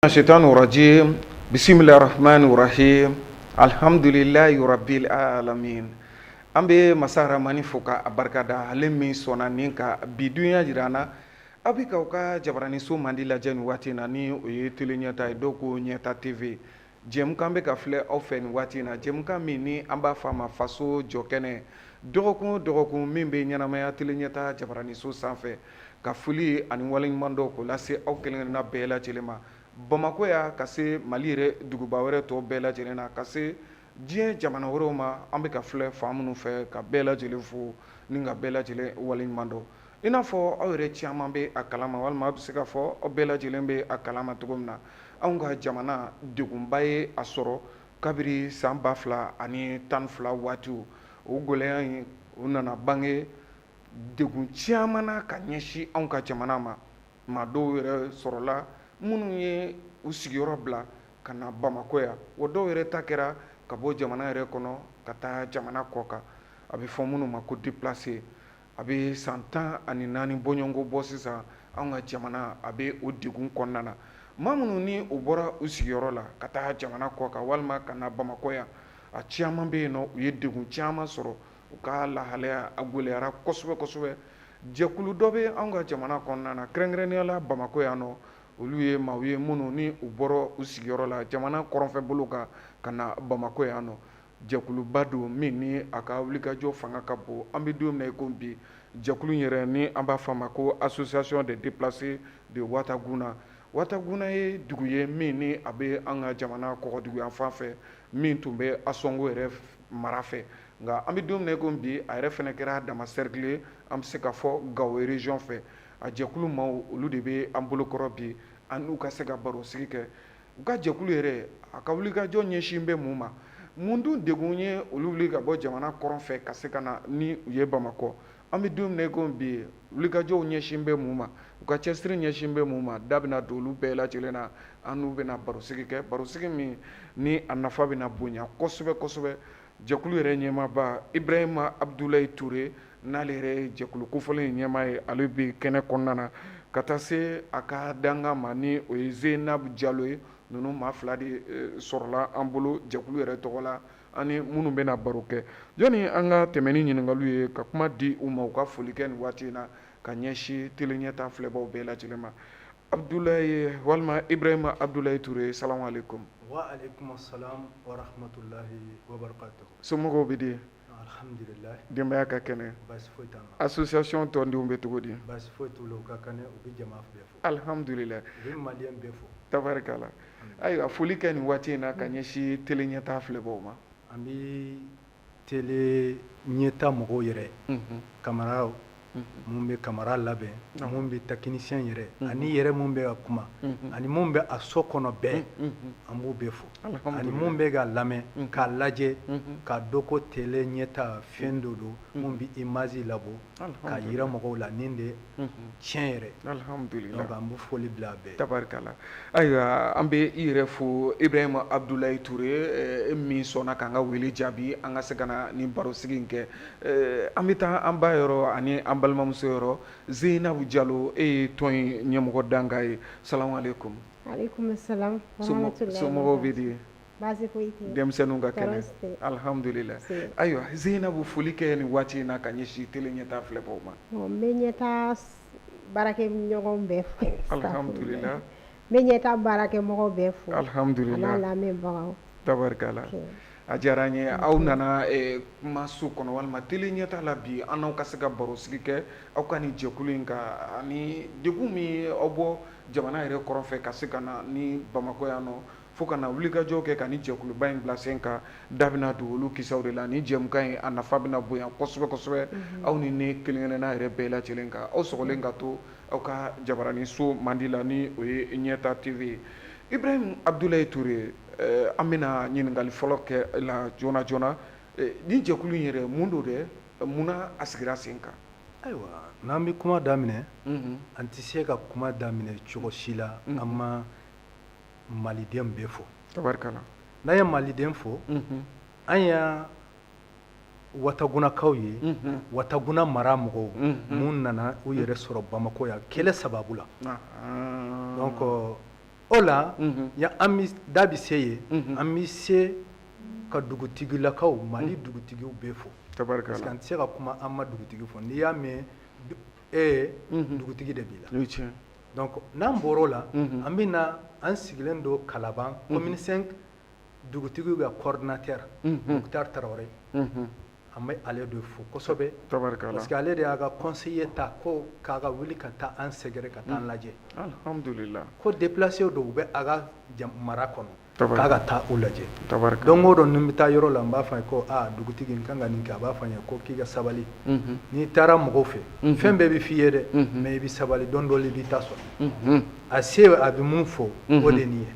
الشيطان الرجيم بسم الله الرحمن الرحيم الحمد لله رب العالمين. An bɛ masa Ramani fo ka a barika da, ale min sɔnna ni ka bi dunya jira an na. Aw bɛ k'aw ka jabaraniso mandi lajɛ nin waati in na, ni o ye Télé Ɲɛta ye, dɔw ko Ɲɛta TV. Jɛmukan bɛ ka filɛ aw fɛ nin waati in na, jɛmukan min ni an b'a fɔ a ma Faso Jɔkɛnɛ. Dɔgɔkun o dɔgɔkun min bɛ ɲɛnamaya Télé Ɲɛta jabaraniso sanfɛ, ka foli ani waleɲuman dɔn k'o lase aw kelen-kelenna bɛɛ lajɛlen ma Bamakɔ yan, ka se Mali yɛrɛ duguba wɛrɛ tɔ bɛɛ lajɛlen na, ka se diɲɛ jamana wɛrɛw ma, an bɛ ka filɛ fan minnu fɛ, ka bɛɛ lajɛlen fo ni ka bɛɛ lajɛlen waleɲuman dɔn. I n'a fɔ aw yɛrɛ caman bɛ a kalama, walima a bɛ se ka fɔ aw bɛɛ lajɛlen bɛ a kalama cogo min na, anw ka jamana degunba ye a sɔrɔ kabiri san 2012 waatiw. O gɛlɛya in, o nana bange degun caman na ka ɲɛsin anw ka jamana ma. Maa dɔw yɛrɛ sɔrɔla minnu ye u sigiyɔrɔ bila ka na Bamakɔ yan, wa dɔw yɛrɛ ta kɛra ka bɔ jamana yɛrɛ kɔnɔ ka taa jamana kɔ kan, a bɛ fɔ minnu ma ko déplacé. A bɛ san 14 bɔɲɔgɔnko bɔ sisan, anw ka jamana a bɛ o degun kɔnɔna na. Maa minnu ni u bɔra u sigiyɔrɔ la ka taa jamana kɔ kan walima ka na Bamakɔ yan, a caman bɛ yen nɔ, u ye degun caman sɔrɔ, u ka lahalaya a gɛlɛyara kosɛbɛ kosɛbɛ. Jɛkulu dɔ bɛ anw ka jamana kɔnɔna na, kɛrɛnkɛrɛnnenya la Bamakɔ yan nɔ. Olu ye maaw ye minnu ni u bɔra u sigiyɔrɔ la jamana kɔrɔnfɛ bolo kan ka na Bamakɔ yan nɔ. Jɛkuluba don min ni a ka wulikajɔ fanga ka bon. An bɛ don min na i ko bi, jɛkulu in yɛrɛ ni an b'a fɔ a ma ko Association des déplacés de Ouattaguna. Ouattaguna ye dugu ye min ni a bɛ an ka jamana kɔgɔdugu yan fan fɛ, min tun bɛ Ansongo yɛrɛ mara fɛ. Nka an bɛ don min na i ko bi, a yɛrɛ fana kɛra dama cercle ye, an bɛ se ka fɔ Gao région fɛ. A jɛkulu maaw, olu de bɛ an bolokɔrɔ bi, an n'u ka se ka barosigi kɛ. U ka jɛkulu yɛrɛ, a ka wulikajɔ ɲɛsin bɛ mun ma? Mun dun degun ye olu wuli ka bɔ jamana kɔrɔn fɛ ka se ka na ni u ye Bamakɔ? An bɛ don min na i ko bi, wulikajɔw ɲɛsin bɛ mun ma? U ka cɛsiri ɲɛsin bɛ mun ma? Da bɛna don olu bɛɛ lajɛlen na. An n'u bɛna barosigi kɛ, barosigi min ni a nafa bɛna bonya kosɛbɛ kosɛbɛ. Jɛkulu yɛrɛ ɲɛmaaba Ibrahima Abudulayi Ture, n'ale yɛrɛ ye jɛkulu kofɔlen in ɲɛmaa ye, ale bɛ kɛnɛ kɔnɔna na, ka taa se a ka dankan ma, ni o ye Zeinabu Jalo ye. Ninnu maa fila de sɔrɔla an bolo jɛkulu yɛrɛ tɔgɔ la, ani minnu bɛna baro kɛ. Jɔnni an ka tɛmɛ ni ɲininkaliw ye, ka kuma di u ma, u ka foli kɛ nin waati in na ka ɲɛsin Télé Ɲɛta filɛbaw bɛɛ lajɛlen ma. Abudulayi walima Ibrahima Abudulayi Ture, salamu aleykum. Wa aleykum salam wa rahmatulahi wa barakatuh. Somɔgɔw bɛ di? Alhamdulilayi. Denbaya ka kɛnɛ? Baasi foyi t'an na. Association tɔndenw bɛ cogo di? Baasi foyi t'u la, u ka kɛnɛ, u bɛ jama bɛɛ fo. Alhamdulilayi. U bɛ maliyɛn bɛɛ fo. Tabarikala. Ayiwa, foli kɛ nin waati in na ka ɲɛsin Télé Ɲɛta filɛbaw ma. An bɛ Télé Ɲɛta mɔgɔw yɛrɛ, Kamaraw mun bɛ Kamara labɛn, mun bɛ technicien yɛrɛ, ani yɛrɛ mun bɛ ka kuma, ani mun bɛ a so kɔnɔ bɛɛ, an b'u bɛɛ fo, ani mun bɛ ka lamɛn, k'a lajɛ, k'a dɔn ko Télé Ɲɛta fɛn dɔ don mun bɛ image labɔ k'a yira mɔgɔw la nin de tiɲɛ yɛrɛ. Alhamdulillah. Donc an bɛ foli bila a bɛɛ. Tabarikala. Ayiwa, an bɛ i yɛrɛ fo, Ibrahima Abudulayi Ture, e min sɔnna k'an ka wele jaabi, an ka se ka na nin barosigi in kɛ. An bɛ taa an ba yɔrɔ ani an balimamuso yɔrɔ. Zeinabu Jalo, e ye tɔn in ɲɛmɔgɔ dankan ye. Salamu aleykum. Aleykum salam wa rahmatullahi. Somɔgɔw bɛ di? Baasi foyi tɛ yen. Denmisɛnninw ka kɛnɛ? Tɔɔrɔ si tɛ. Alhamdulillah. Se. Ayiwa Zeinabu, foli kɛ nin waati in na ka ɲɛsin Télé Ɲɛta filɛbaw ma. Bon, n bɛ Ɲɛta baarakɛɲɔgɔnw bɛɛ fo. Alhamdulillah. N bɛ Ɲɛta baarakɛmɔgɔw bɛɛ fo. Alhamdulillah. A n'a lamɛnbagaw. Tabarikala. Ok. A diyara an ye. Aw nana kumaso kɔnɔ walima Télé Ɲɛta la bi, an n'aw ka se ka barosigi kɛ aw ka nin jɛkulu in kan, ani degun min ye aw bɔ jamana yɛrɛ kɔrɔn fɛ ka se ka na ni Bamakɔ yan nɔ, fo ka na wulikajɔ kɛ ka ni jɛkuluba in bila sen kan. Da bɛna don olu kisaw de la. Ni jɛmukan in, a nafa bɛna bonya kosɛbɛ kosɛbɛ aw ni ne kelen kelenna yɛrɛ bɛɛ lajɛlen kan. Aw sɔgɔlen ka to aw ka jabaraniso mandi la, ni o ye Ɲɛta TV ye. Ibrahim Abudulayi Ture, an bɛna ɲininkali fɔlɔ kɛ la joona joona. Ni jɛkulu in yɛrɛ, mun don dɛ? Munna a sigira sen kan? Ayiwa, n'an bɛ kuma daminɛ, an tɛ se ka kuma daminɛ cogo si la an ma maliden bɛɛ fo. Tabarikala. N'an ye maliden fo, an y'a Watagunakaw ye, Wataguna mara mɔgɔw mun nana u yɛrɛ sɔrɔ Bamakɔ yan kɛlɛ sababu la. Donc O la ya an bɛ da bɛ se yen, an bɛ se ka dugutigilakaw, Mali dugutigiw bɛɛ fo, parce que an tɛ se ka kuma an ma dugutigi fo. N'i y'a mɛn e dugutigi de b'i la. Donc n'an bɔr'o la, an bɛ na an sigilen don Kalaban commune 5, dugutigiw ka coordinateur Muktar Tarawele, an bɛ ale de fo kosɛbɛ, parce que ale de y'a ka conseiller ta ko k'a ka wuli ka taa an sɛgɛrɛ, ka taa an lajɛ. Alhamdulillah. Ko déplacé dɔw bɛ a ka mara kɔnɔ, k'a ka taa u lajɛ. Don o don ni n bɛ taa yɔrɔ la, n b'a fɔ a ye ko aa dugutigi, n kan ka nin kɛ. A b'a fɔ n ye ko k'i ka sabali, n'i taara mɔgɔw fɛ, fɛn bɛɛ bɛ f'i ye dɛ, mais i bɛ sabali, don dɔ la i b'i ta sɔrɔ. A se a bɛ mun fɔ, o de nin ye.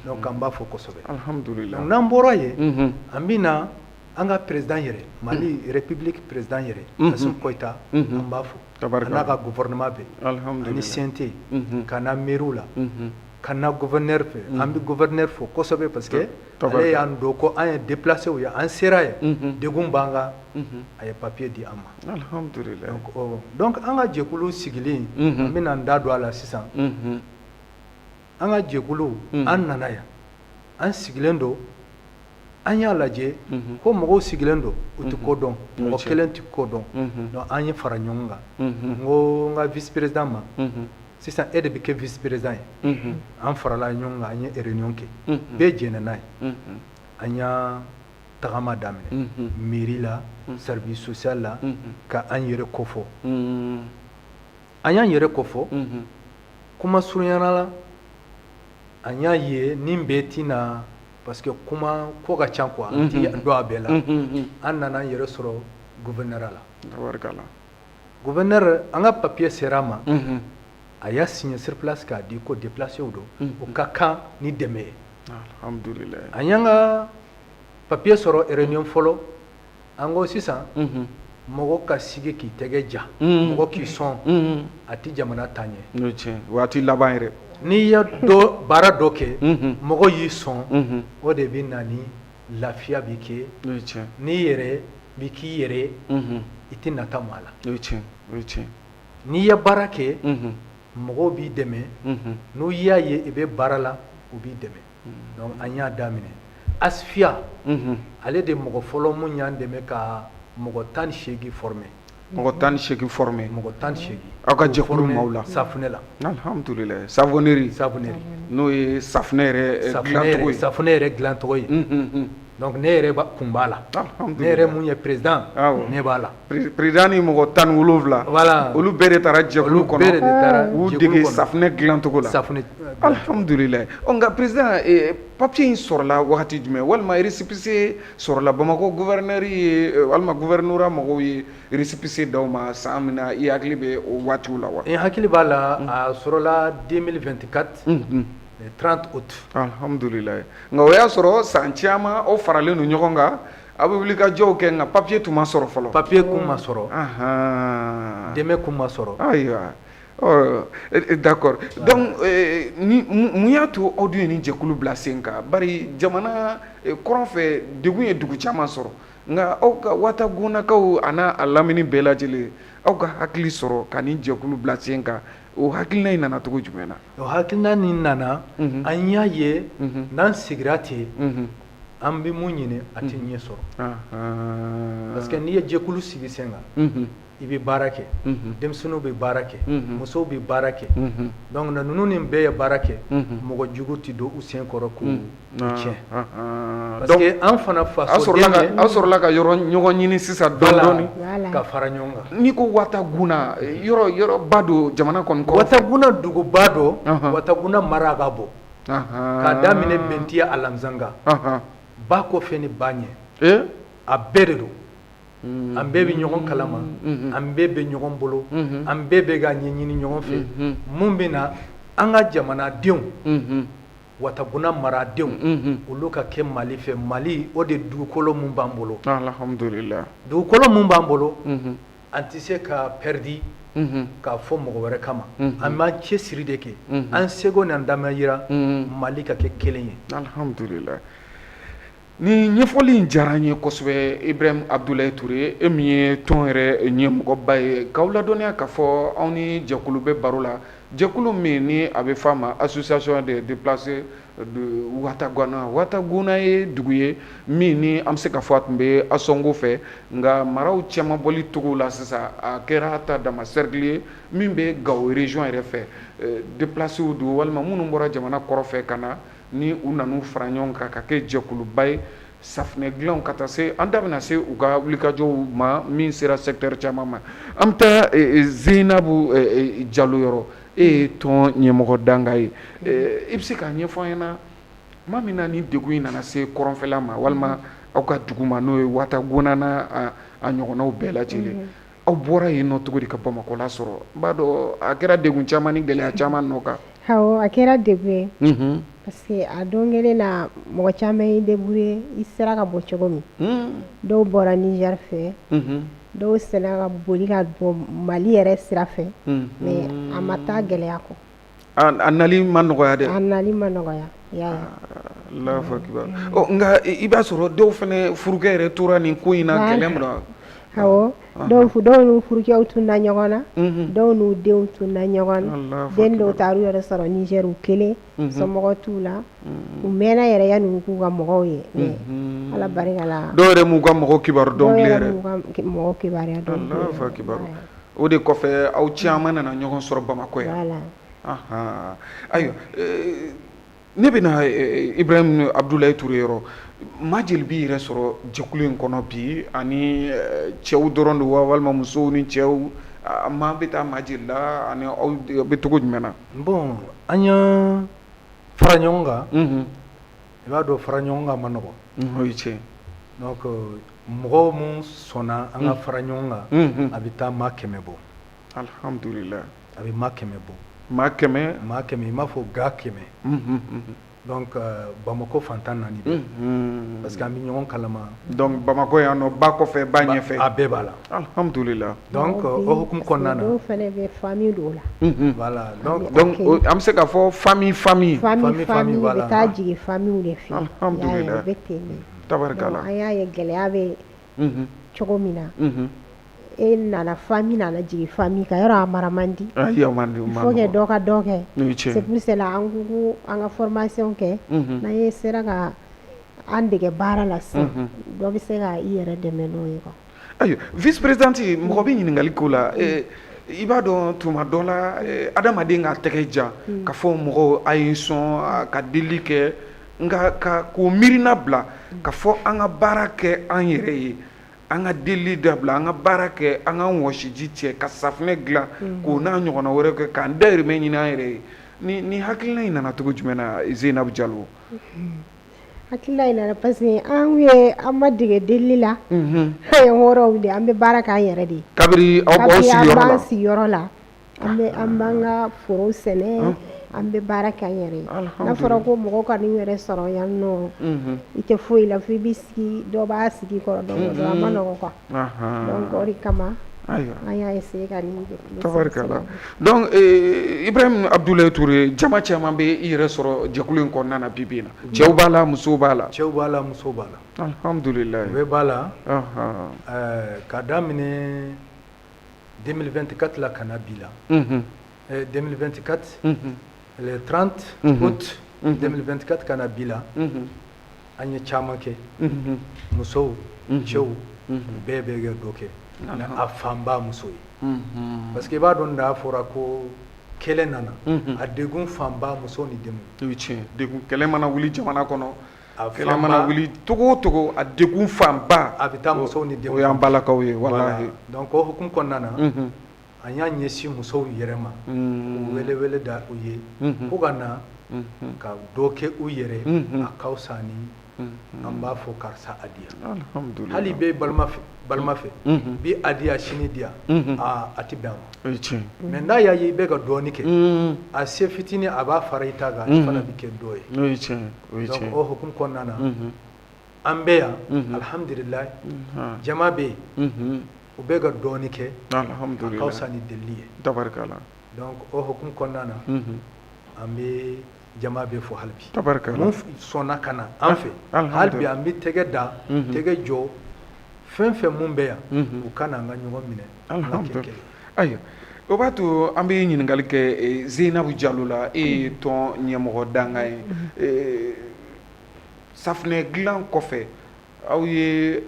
Donc an b'a fɔ kosɛbɛ. Alhamdulillah. N'an bɔra yen, an bɛ na an ka président yɛrɛ, Mali république président yɛrɛ, Assimi Goïta, an b'a fo, a n'a ka gouvernement bɛɛ, ani CNT, ka na mairie la, ka na gouverneur fɛ. An bɛ gouverneur fo kosɛbɛ, parce que ale y'an don ko an ye déplacé ye, an sera yen, degun b'an kan, a ye papier di an ma. Alhamdulillah. Donc an ka jɛkulu sigilen, an bɛna an da don a la sisan. An ka jɛkulu, an nana yan, an sigilen don, an y'a lajɛ ko mɔgɔw sigilen don, u tɛ ko dɔn, mɔgɔ kelen tɛ ko dɔn. Donc an ye fara ɲɔgɔn kan. N ko n ka vice président ma, sisan e de bɛ kɛ vice président ye. An farala ɲɔgɔn kan, an ye réunion kɛ, bɛɛ jɛnna n'a ye. An y'a tagama daminɛ mairie la, service social la, ka an yɛrɛ kofɔ. An y'an yɛrɛ kofɔ, kuma surunyana la, an y'a ye nin bɛɛ tɛna, parce que kuma ko ka ca quoi, an ti don a bɛɛ la. An nana an yɛrɛ sɔrɔ gouverneur la. Gouverneur, an ka papier sera a ma, a y'a signé sur place k'a di ko déplacé don, o ka kan ni dɛmɛ ye. Alhamdulillah. An y'an ka papier sɔrɔ réunion fɔlɔ, an ko sisan mɔgɔ ka sigi k'i tɛgɛ ja, mɔgɔ k'i sɔn, a ti jamana taa ɲɛ. N'o tiɲɛ waati laban yɛrɛ. N'i ye dɔ baara dɔ kɛ, mɔgɔ y'i sɔn, o de bɛ na ni lafiya bɛ kɛ. N'i yɛrɛ bɛ k'i yɛrɛ, i tɛ nata maa la. O ye tiɲɛ, o ye tiɲɛ. N'i ye baara kɛ, mɔgɔw b'i dɛmɛ. N'u y'a ye i bɛ baara la, u b'i dɛmɛ. Donc an y'a daminɛ Asfia, ale de mɔgɔ fɔlɔ mun y'an dɛmɛ ka mɔgɔ 18 former. Mɔgɔ 18 former. Mɔgɔ 18. Aw ka jɛkulu maaw la. Safunɛ la. Alhamdulillah, savonnerie. Savonnerie. N'o ye safunɛ yɛrɛ dilancogo ye. Safunɛ yɛrɛ dilancogo ye. Donc ne yɛrɛ kun b'a la. Ne yɛrɛ mun ye président, ne b'a la. Président ni mɔgɔ 17. Voilà. Olu bɛɛ de taara jɛkulu kɔnɔ. Olu bɛɛ de taara. U dege safunɛ dilancogo la. Safunɛ. Alhamdulillah. Ɔ nka président, papier in sɔrɔla wagati jumɛn, walima récépissé sɔrɔla Bamakɔ gouverneur ye, walima gouvernorat mɔgɔw ye récépissé d'aw ma san min na, i hakili bɛ o waatiw la wa? N hakili b'a la, a sɔrɔla 2024, le 30 août. Alhamdulillah. Nka o y'a sɔrɔ san caman aw faralen don ɲɔgɔn kan, aw bɛ wuli ka jɔw kɛ, nka papier tun ma sɔrɔ fɔlɔ. Papier kun ma sɔrɔ. Dɛmɛ kun ma sɔrɔ. Ayiwa. D'accord. Donc ni mun y'a to aw dun ye nin jɛkulu bila sen kan? Bari jamana kɔrɔn fɛ, degun ye dugu caman sɔrɔ, nka aw ka Watagunakaw a n'a a lamini bɛɛ lajɛlen, aw ka hakili sɔrɔ ka nin jɛkulu bila sen kan, o hakilina in nana cogo jumɛn na? O hakilina nin nana, an y'a ye n'an sigira ten, an bɛ mun ɲini, a tɛ ɲɛ sɔrɔ, parce que n'i ye jɛkulu sigi sen kan, i bɛ baara kɛ, denmisɛnninw bɛ baara kɛ, musow bɛ baara kɛ. Donc na ninnu ni bɛɛ ye baara kɛ, mɔgɔ jugu tɛ don u sen kɔrɔ k'u tiɲɛ, parce que an fana fasoden de. Aw sɔrɔla ka yɔrɔ ɲɔgɔn ɲini sisan dɔɔni dɔɔni ka fara ɲɔgɔn kan. N'i ko Wataguna, yɔrɔ yɔrɔba don jamana kɔni kɔrɔ. Wataguna duguba don, Wataguna mara ka bon. K'a daminɛ Bɛntiya Alamizanga, ba kɔfɛ ni ba ɲɛ, a bɛɛ de don. An bɛɛ bɛ ɲɔgɔn kalama, an bɛɛ bɛ ɲɔgɔn bolo, an bɛɛ bɛ ka ɲɛɲini ɲɔgɔn fɛ. Mun bɛ na an ka jamanadenw, Wataguna maradenw, olu ka kɛ Mali fɛ. Mali o de dugukolo mun b'an bolo. Alhamdulillah. Dugukolo mun b'an bolo, an tɛ se ka perdi k'a fɔ mɔgɔ wɛrɛ kama. An b'an cɛsiri de kɛ, an seko n'an damayira, Mali ka kɛ kelen ye. Alhamdulillah. Ni ɲɛfɔli in diyara n ye kosɛbɛ. Ibrahim Abdoulaye Touré, e min ye tɔn yɛrɛ ɲɛmɔgɔba ye, k'aw ladɔnniya k'a fɔ aw ni jɛkulu bɛ baro la. Jɛkulu min ni a bɛ f'a ma association des déplacés de Watagona. Watagona ye dugu ye min ni an bɛ se ka fɔ a tun bɛ Ansongo fɛ, nka maraw cɛmabɔli cogo la sisan a kɛra ta dama cercle ye min bɛ Gawo région yɛrɛ fɛ. Déplacés don walima minnu bɔra jamana kɔrɔ fɛ ka na, ni u nan'u fara ɲɔgɔn kan ka kɛ jɛkuluba ye safunɛ dilan ka taa se, an da bɛna se u ka wulikajɔw ma min sera secteur caman ma. An bɛ taa Zeyinabu Jalo yɔrɔ, e ye tɔn ɲɛmɔgɔ dankan ye, i bɛ se k'a ɲɛfɔ an ɲɛna tuma min na ni degun in nana se kɔrɔnfɛla ma walima aw ka dugu ma, n'o ye Watagona n'a a ɲɔgɔnnaw bɛɛ lajɛlen, aw bɔra yen nɔ cogo di ka Bamakɔ lasɔrɔ? N b'a dɔn a kɛra degun caman ni gɛlɛya caman nɔ kan. Awɔ, a kɛra degun ye parce que a don kelen na, mɔgɔ caman y'i débrouiller i sera ka bɔ cogo min. Dɔw bɔra Niger fɛ, dɔw sera ka boli ka bɔ Mali yɛrɛ sira fɛ, mais a ma taa gɛlɛya kɔ. A nali ma nɔgɔya dɛ. A nali ma nɔgɔya, i y'a ye. Alahu akibaru. Ɔ, nka i b'a sɔrɔ dɔw fana furukɛ yɛrɛ tora nin ko in na gɛlɛn min na. Awɔ, dɔw n'u furukɛw tunna ɲɔgɔn na, dɔw n'u denw tunna ɲɔgɔn na. Den dɔw taar'u yɛrɛ sɔrɔ Niger u kelen, somɔgɔ t'u la. U mɛnna yɛrɛ yanni u k'u ka mɔgɔw ye, mais Ala barika la. Dɔw yɛrɛ m'u ka mɔgɔw kibaru dɔn bilen yɛrɛ. Dɔw yɛrɛ m'u ka mɔgɔw kibaruya dɔn bilen. Alahu akibaru. O de kɔfɛ aw caman nana ɲɔgɔn sɔrɔ Bamakɔ yan. Voilà. Ayiwa, ne bɛna Ibrahim Abudulayi Ture yɔrɔ. Maa jeli b'i yɛrɛ sɔrɔ jɛkulu in kɔnɔ bi, ani cɛw dɔrɔn don wa walima musow ni cɛw? Maa bɛ taa maa jeli la, ani aw bɛ cogo jumɛn na? Bon, an y'an fara ɲɔgɔn kan. I b'a dɔn, fara ɲɔgɔn kan ma nɔgɔn. O ye tiɲɛ. Donc mɔgɔw min sɔnna an ka fara ɲɔgɔn kan, a bɛ taa maa 100 bɔ. Alhamdulillah. A bɛ maa 100 bɔ. Maa 100? Maa 100, i m'a fɔ ga 100. Donc Bamakɔ fan 14 bɛɛ. Parce que an bɛ ɲɔgɔn kalama. Donc Bamakɔ yan nɔ, ba kɔfɛ, ba ɲɛfɛ. A bɛɛ b'a la. Alhamdulillah. Donc o hukumu kɔnɔna na. Dɔw fana bɛ famille dɔw la. Voilà, donc donc an bɛ se k'a fɔ famille famille. Famille famille, u bɛ taa jigin famille de fɛ. Alhamdulillah. U bɛ ten de. Tabarikala. An y'a ye gɛlɛya bɛ cogo min na. E nana, famille nana jigin famille kan, yɔrɔ a mara man di. Ayi, a man di. Il faut que dɔ ka dɔ kɛ. O ye tiɲɛ. C'est pour cela an ko ko an ka formation kɛ. N'an ye sera ka an dege baara la sisan, dɔ bɛ se ka i yɛrɛ dɛmɛ n'o ye quoi. Ayiwa, vice présidente, mɔgɔ bɛ ɲininkali k'o la. I b'a dɔn, tuma dɔ la, adamaden ka tɛgɛ jan ka fɔ mɔgɔw a ye sɔn ka deli kɛ, nka ka k'o miirina bila ka fɔ an ka baara kɛ an yɛrɛ ye, an ka deli dabila, an ka baara kɛ, an ka wɔsiji cɛ ka safunɛ dilan k'o n'a ɲɔgɔnna wɛrɛ kɛ k'an dayirimɛ ɲini an yɛrɛ ye. Ni hakilina in nana cogo jumɛn na, Zeyinabu Jalo? Hakilina in nana parce que an ye an ma dege delili la. An ye hɔrɔnw de, an bɛ baara k'an yɛrɛ de ye. Kabini aw b'aw sigiyɔrɔ la. Kabini an b'an sigiyɔrɔ la, an b'an ka foro sɛnɛ, an bɛ baara k'an yɛrɛ ye. N'a fɔra ko mɔgɔ ka n'i yɛrɛ sɔrɔ yan nɔ, i tɛ foyi la fo i b'i sigi, dɔ b'a sigi kɔrɔ, dɔ b'a, a ma nɔgɔn quoi. Donc o de kama an y'a essayer ka nin jɛkulu. Tabarikala. Donc Ibrahim Abudulayi Ture, jama caman bɛ i yɛrɛ sɔrɔ jɛkulu in kɔnɔna na bi bi in na. Cɛw b'a la, musow b'a la. Cɛw b'a la, musow b'a la. Alhamdulilayi. U bɛɛ b'a la. Ka daminɛ 2024 la ka na bi la. 2024, le 30 août 2024 ka na bi la, an ye caman kɛ. Musow, cɛw, bɛɛ bɛ kɛ dɔ kɛ, mais a fanba muso ye. Parce que i b'a dɔn, n'a fɔra ko kɛlɛ nana, a degun fanba muso ni denw. O ye tiɲɛ. Degun, kɛlɛ mana wuli jamana kɔnɔ, kɛlɛ mana wuli togo o togo, a degun fanba a bɛ taa musow ni denw. O y'an balakaw ye, walahi. Donc o hukumu kɔnɔna na, an y'a ɲɛsin musow yɛrɛ ma, k'u wele wele da u ye ko ka na ka dɔ kɛ u yɛrɛ, a ka fisa ni an b'a fɔ karisa a di yan. Hali bɛ balima fɛ, balima fɛ bi a di yan, sini di yan, aa, a tɛ bɛn a ma. Mais n'a y'a ye i bɛ ka dɔɔni kɛ, a se fitinin a b'a fara i ta kan, i fana bɛ kɛ dɔ ye. Donc o hukumu kɔnɔna na, an bɛ yan, alihamdulilayi, jama bɛ yen, u bɛ ka dɔɔni kɛ, a ka fisa ni delili ye. Donc o hukumu kɔnɔna na, an bɛ jama bɛ fo hali bi mun sɔnna ka na an fɛ. Hali bi an bɛ tɛgɛ da tɛgɛ jɔ, fɛn fɛn mun bɛ yan, u ka na an ka ɲɔgɔn minɛ, an ka kɛ kelen. Ayiwa. O b'a to an bɛ ɲininkali kɛ Zeinabu Jalo la, e ye tɔn ɲɛmɔgɔ dankan ye. Safunɛ dilan kɔfɛ, aw ye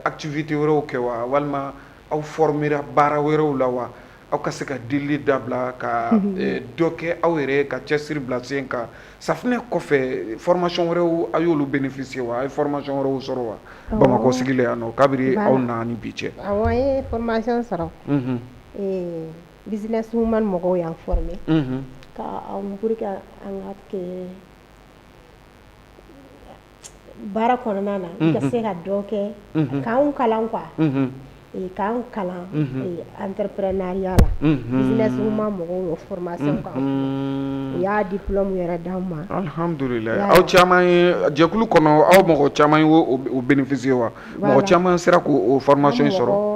activité wɛrɛw kɛ wa, walima aw formera baara wɛrɛw la wa, aw ka se ka delili dabila ka dɔ kɛ aw yɛrɛ ka cɛsiri bila sen kan? Safunɛ kɔfɛ, formation wɛrɛw, aw y'olu bénéficier wa? A ye formation wɛrɛw sɔrɔ wa Bamakɔ sigi la yan nɔ kabini aw na ni bi cɛ? Awɔ, an ye formation sɔrɔ. Business woman mɔgɔw y'an former ka pour que an ka kɛ baara kɔnɔna na, i ka se ka dɔ kɛ, k'anw kalan quoi, k'an kalan entrepreneuriat la. Business woman mɔgɔw y'o formation k'an kun, u y'a diplôme yɛrɛ d'anw ma. Alhamdulilayi. Aw caman ye jɛkulu kɔnɔ, aw mɔgɔ caman ye o bénéficier wa? Mɔgɔ caman sera k'o formation sɔrɔ?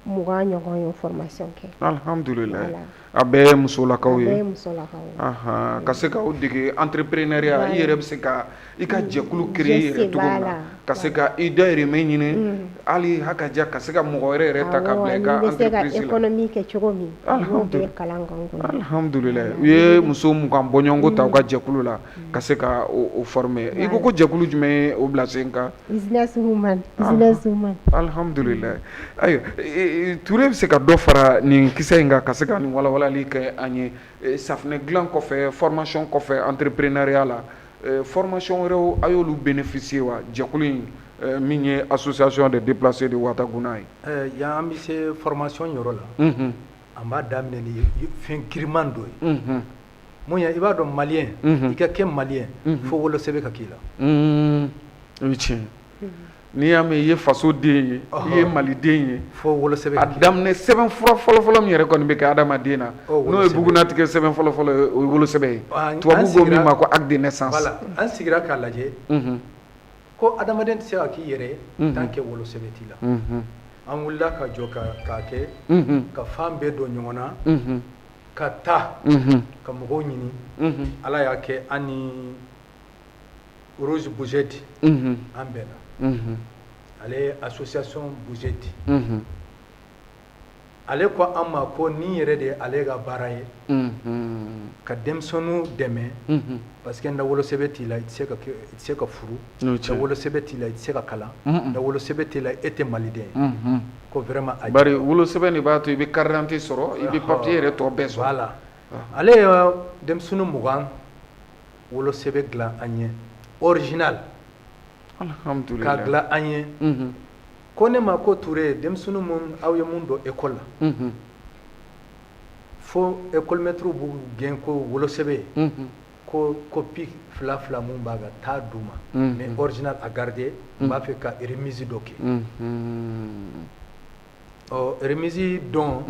20 ɲɔgɔn ye formation kɛ. Alhamdulilayi. A bɛɛ ye musolakaw ye? A bɛɛ ye musolakaw ye. Ka se k'aw dege entrepreneuriat, i yɛrɛ bɛ se ka i ka jɛkulu créer i yɛrɛ cogo min na, ka se ka i dahirimɛ ɲini, hali hakaja ka se ka mɔgɔ wɛrɛ yɛrɛ ta ka bila i ka entreprise la. I bɛ se ka économie kɛ cogo min, u y'o bɛɛ kalan k'an kun. Alhamdulilayi. U ye muso 20 bɔɲɔgɔnko ta u ka jɛkulu la ka se ka o former. I ko ko jɛkulu jumɛn ye o bila sen kan? Business woman, business woman. Alhamdulilayi. Ayiwa, Ture bɛ se ka dɔ fara nin kisɛ in kan ka se ka nin walawalali kɛ an ye. Safunɛ dilan kɔfɛ, formation kɔfɛ entrepreneuriat la, formation wɛrɛw, a y'olu bénéficier wa, jɛkulu in min ye association des déplacés de Ouattaguna ye? Yan, an bɛ se formation yɔrɔ la. An b'a daminɛ ni fɛn giriman dɔ ye. Mun ye? I b'a dɔn, malien, i ka kɛ malien, fo wolosɛbɛn ka k'i la. O ye tiɲɛ. N'i y'a mɛn i ye faso den ye, i ye maliden ye, fo wolosɛbɛn. A daminɛ sɛbɛn fura fɔlɔfɔlɔ min yɛrɛ kɔni bɛ kɛ adamaden na, n'o ye bugunnatigɛ sɛbɛn fɔlɔfɔlɔ ye, o ye wolosɛbɛn ye. Tubabu ko min ma ko acte de naissance. Voilà, an sigira k'a lajɛ ko adamaden tɛ se ka k'i yɛrɛ ye tant que wolosɛbɛn t'i la. An wulila ka jɔ k'a kɛ ka fan bɛɛ don ɲɔgɔn na, ka taa ka mɔgɔw ɲini. Ala y'a kɛ, an ni Rose Bouzeidi an bɛnna. Ale ye association Bouzeidi. Ale ko an ma ko nin yɛrɛ de ye ale ka baara ye, ka denmisɛnninw dɛmɛ, parce que na wolosɛbɛn t'i la, i tɛ se ka furu, na wolosɛbɛn t'i la, i tɛ se ka kalan, na wolosɛbɛn t'i la, e tɛ maliden ye, ko vraiment. Bari wolosɛbɛn de b'a to i bɛ carte d'identité sɔrɔ, i bɛ papier yɛrɛ tɔ bɛɛ sɔrɔ. Voilà, ale ye denmisɛnnin 20 wolosɛbɛn dilan an ye, original. Alhamdulillah. Ka dilan an ye. Ko ne ma ko Ture, denmisɛnnin mun aw ye mun don école la, fo école maître b'u gɛn ko wolosɛbɛn, ko copie fila fila mun b'a kan, taa d'u ma, mais original a garder, n b'a fɛ ka remise dɔ kɛ. Ɔ, remise don,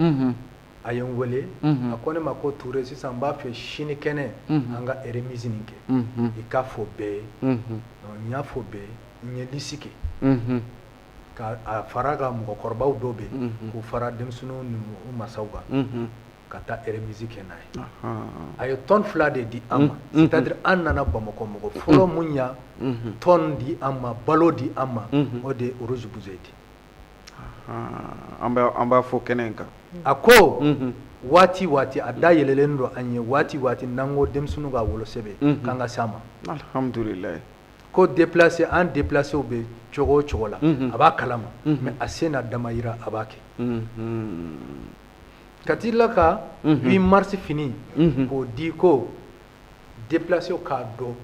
a ye n wele, a ko ne ma ko Ture, sisan n b'a fɛ sini kɛnɛ an ka remise nin kɛ, i k'a fɔ bɛɛ ye. N y'a fɔ bɛɛ ye, n ye liste kɛ ka a fara ka mɔgɔkɔrɔbaw dɔw bɛ yen, k'u fara denmisɛnninw ni u masaw kan, ka taa remise kɛ n'a ye. A ye tonne 2 de di an ma, c'est-à-dire an nana Bamakɔ, mɔgɔ fɔlɔ mun ya tonne di an ma, balo di an ma, o de ye Rose Bouzeidi. An b'a fɔ kɛnɛ in kan. A ko waati waati a da yɛlɛlen don an ye, waati waati n'an ko denmisɛnninw ka wolosɛbɛn, k'an ka s'a ma. Alhamdulilayi. Ko déplacé, an déplacé bɛ cogo o cogo la, a b'a kalama, mais a se n'a damayira a b'a kɛ. Ka t'i la ka 8 mars fini k'o di, ko déplacé k'a dɔn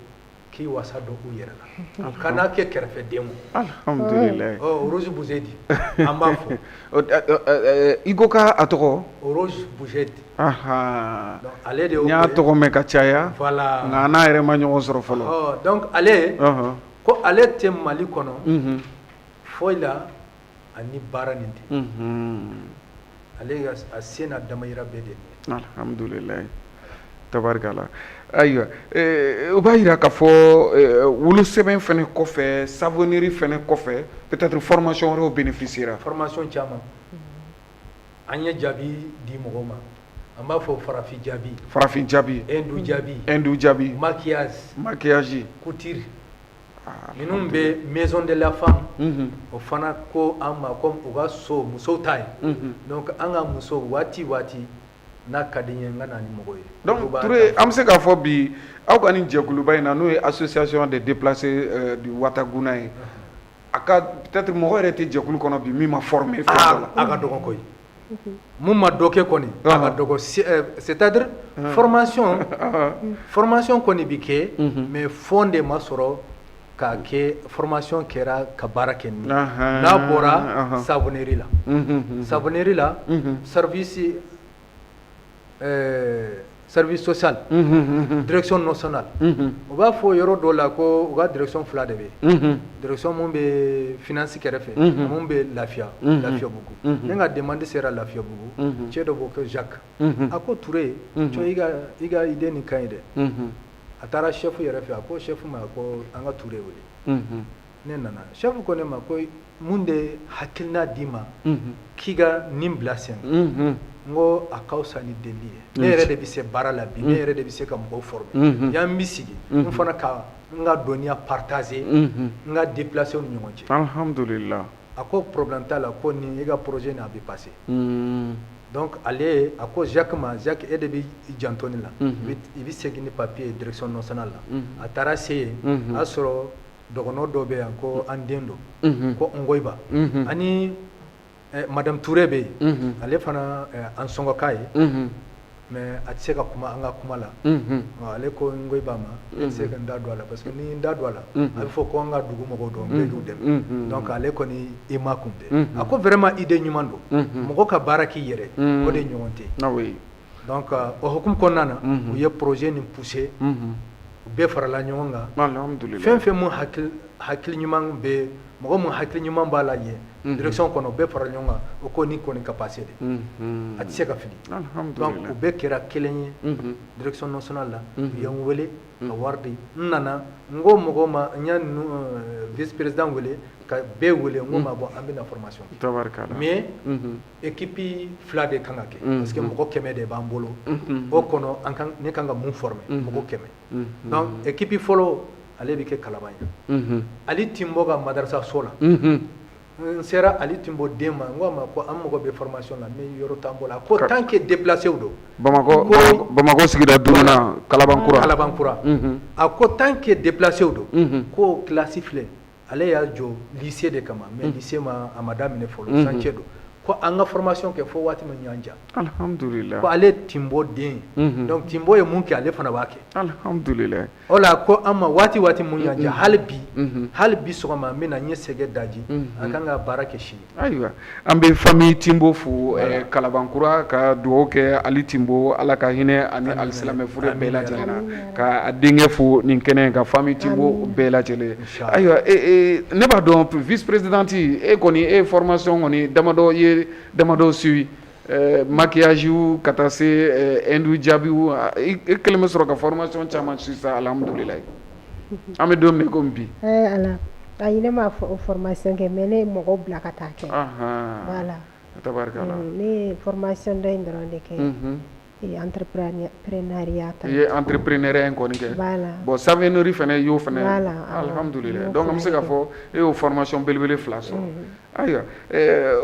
k'i wasa dɔn u yɛrɛ la, ka n'a kɛ kɛrɛfɛden ma. Alhamdulilayi. Ɔ, Rose Bouzeidi, an b'a fɔ. I ko k'a tɔgɔ? Rose Bouzeidi. Ale de y'o. N y'a tɔgɔ mɛn ka caya. Voilà. Nka n'a yɛrɛ ma ɲɔgɔn sɔrɔ fɔlɔ. Donc ale ko ale tɛ Mali kɔnɔ foyi la ani baara nin tɛ. Ale ka a se n'a damayira bɛɛ de ye. Alhamdulilayi, tabarikala. Ayiwa, o b'a jira k'a fɔ wolosɛbɛn fana kɔfɛ, savonnerie fana kɔfɛ, peut-être formation wɛrɛw bénéficiera. Formation caman. An ye jaabi di mɔgɔw ma, an b'a fɔ farafin jaabi. Farafin jaabi. Hindu jaabi. Hindu jaabi. Maquillage. Maquillage. Couture. Minnu bɛ maison de la femme, o fana ko an ma, comme u ka so musow ta ye, donc an ka muso waati waati N'a ka di n ye, n ka na ni mɔgɔ ye. Donc Touré, an bɛ se k'a fɔ bi, aw ka nin jɛkuluba in na, n'o ye Association des déplacés du Ouattaguna ye, a ka peut-être mɔgɔ yɛrɛ tɛ jɛkulu kɔnɔ bi min ma former fɛn dɔ la. A ka dɔgɔn koyi, mun ma dɔ kɛ kɔni, a ka dɔgɔ. C'est-à-dire formation kɔni bi kɛ, mais fond de ma sɔrɔ k'a kɛ. Formation kɛra ka baara kɛ ni n'a bɔra savonnerie la, savonnerie la, service social, direction nationale. U b'a fɔ yɔrɔ dɔw la ko u ka direction fila de bɛ yen: direction mun bɛ finance kɛrɛfɛ, mun bɛ Lafiya, Lafiyabugu. Ne ka demande sera Lafiyabugu, cɛ dɔ b'o kɛ, Jacques. A ko: "Touré, cɛ, i ka idée nin ka ɲi dɛ." A taara chef yɛrɛ fɛ, a ko chef ma ko an ka Touré wele. Ne nana, chef ko ne ma ko mun de hakilina d'i ma k'i ka nin bila sen? N ko a ka fisa ni deli ye, ne yɛrɛ de bɛ se baara la bi, ne yɛrɛ de bɛ se ka mɔgɔw former yan, n bɛ sigi n fana ka n ka dɔnniya partager n ka déplacés ni ɲɔgɔn cɛ. Alhamdulillah. A ko problème t'a la, ko nin i ka projet nin, a bɛ passer. Donc ale a ko Jacques ma: "Jacques, e de bɛ i janto nin la, i bɛ segin ni papier ye direction nationale la." A taara se yen, a y'a sɔrɔ dɔgɔnɔ dɔ bɛ yan ko an den don ko Ngoyiba, ani madame Touré bɛ yen, ale fana an sɔngɔka ye, mais a tɛ se ka kuma an ka kuma la. Ale ko Ngoyiba ma: "E tɛ se ka n da don a la, parce que ni n da don a la, a bɛ fɔ ko an ka dugu mɔgɔw don, n bɛ k'u dɛmɛ." Donc ale kɔni i ma kun tɛ. A ko vraiment idée ɲuman don, mɔgɔ ka baara k'i yɛrɛ, o de ɲɔgɔn tɛ. Donc o hukumu kɔnɔna na, u ye projet nin pousser, u bɛɛ farala ɲɔgɔn kan. Fɛn fɛn mun hakili ɲuman bɛ, mɔgɔ mun hakili ɲuman b'a la yen direction kɔnɔ, u bɛɛ fara ɲɔgɔn kan, o ko nin kɔni ka passer de, a tɛ se ka fili. Donc u bɛɛ kɛra kelen ye direction nationale la, u ye n wele ka wari di. N nana, n ko mɔgɔw ma, n y'a vice président wele ka bɛɛ wele, n ko ma: "Bon, an bɛna formation kɛ, mais équipe fila de kan ka kɛ, parce que mɔgɔ 100 de b'an bolo o kɔnɔ, an kan ne kan ka mun former mɔgɔ 100." Donc équipe fɔlɔ, ale bɛ kɛ Kalaban ye, Ali Timbo ka madarasa so la. N sera Ali Timbo den ma, n ko a ma ko an mago bɛ formation la, mais yɔrɔ t'an bolo. A ko tant que déplacé don. Bamakɔ, Bamakɔ sigida duurunan, Kalabankura. Kalabankura. A ko tant que déplacé don, ko classe filɛ, ale y'a jɔ lycée de kama, mais lycée ma, a ma daminɛ fɔlɔ, chantier don, ko an ka formation kɛ fo waati min ɲan ja. Alhamdulillah. Ko ale Timbo den, donc Timbo ye mun kɛ, ale fana b'a kɛ. Alhamdulillah. O la ko an ma waati mun ɲan ja, hali bi sɔgɔma n bɛna, n ye sɛgɛ daji, a kan ka baara kɛ sini. Ayiwa, an bɛ famille Timbo fo Kalabankura, ka dugawu kɛ Ali Timbo, Ala ka hinɛ ani alisilamɛ furu bɛɛ lajɛlen na, ka a denkɛ fo nin kɛnɛ ka famille Timbo bɛɛ lajɛlen. Ayiwa, ne b'a dɔn vice présidente, e kɔni, e ye formation kɔni damadɔ ye, damadɔ suivi, maquillage ka taa se hindu jaabiw, e kɛlen bɛ sɔrɔ ka formation caman suivi sa. Alhamdulilayi, an bɛ don min na i komi bi. Ala, ayi, ne ma formation kɛ, mais ne ye mɔgɔw bila ka taa kɛ, voilà. Tabarikala. Ne ye formation dɔ in dɔrɔn de kɛ, entrepreneuriat. I ye entrepreneuriat in kɔni kɛ. Voilà. Bon, savonnerie fana, i y'o fana. Voilà. Alhamdulilayi. Donc an bɛ se k'a fɔ e y'o formation belebele fila sɔrɔ. Ayiwa,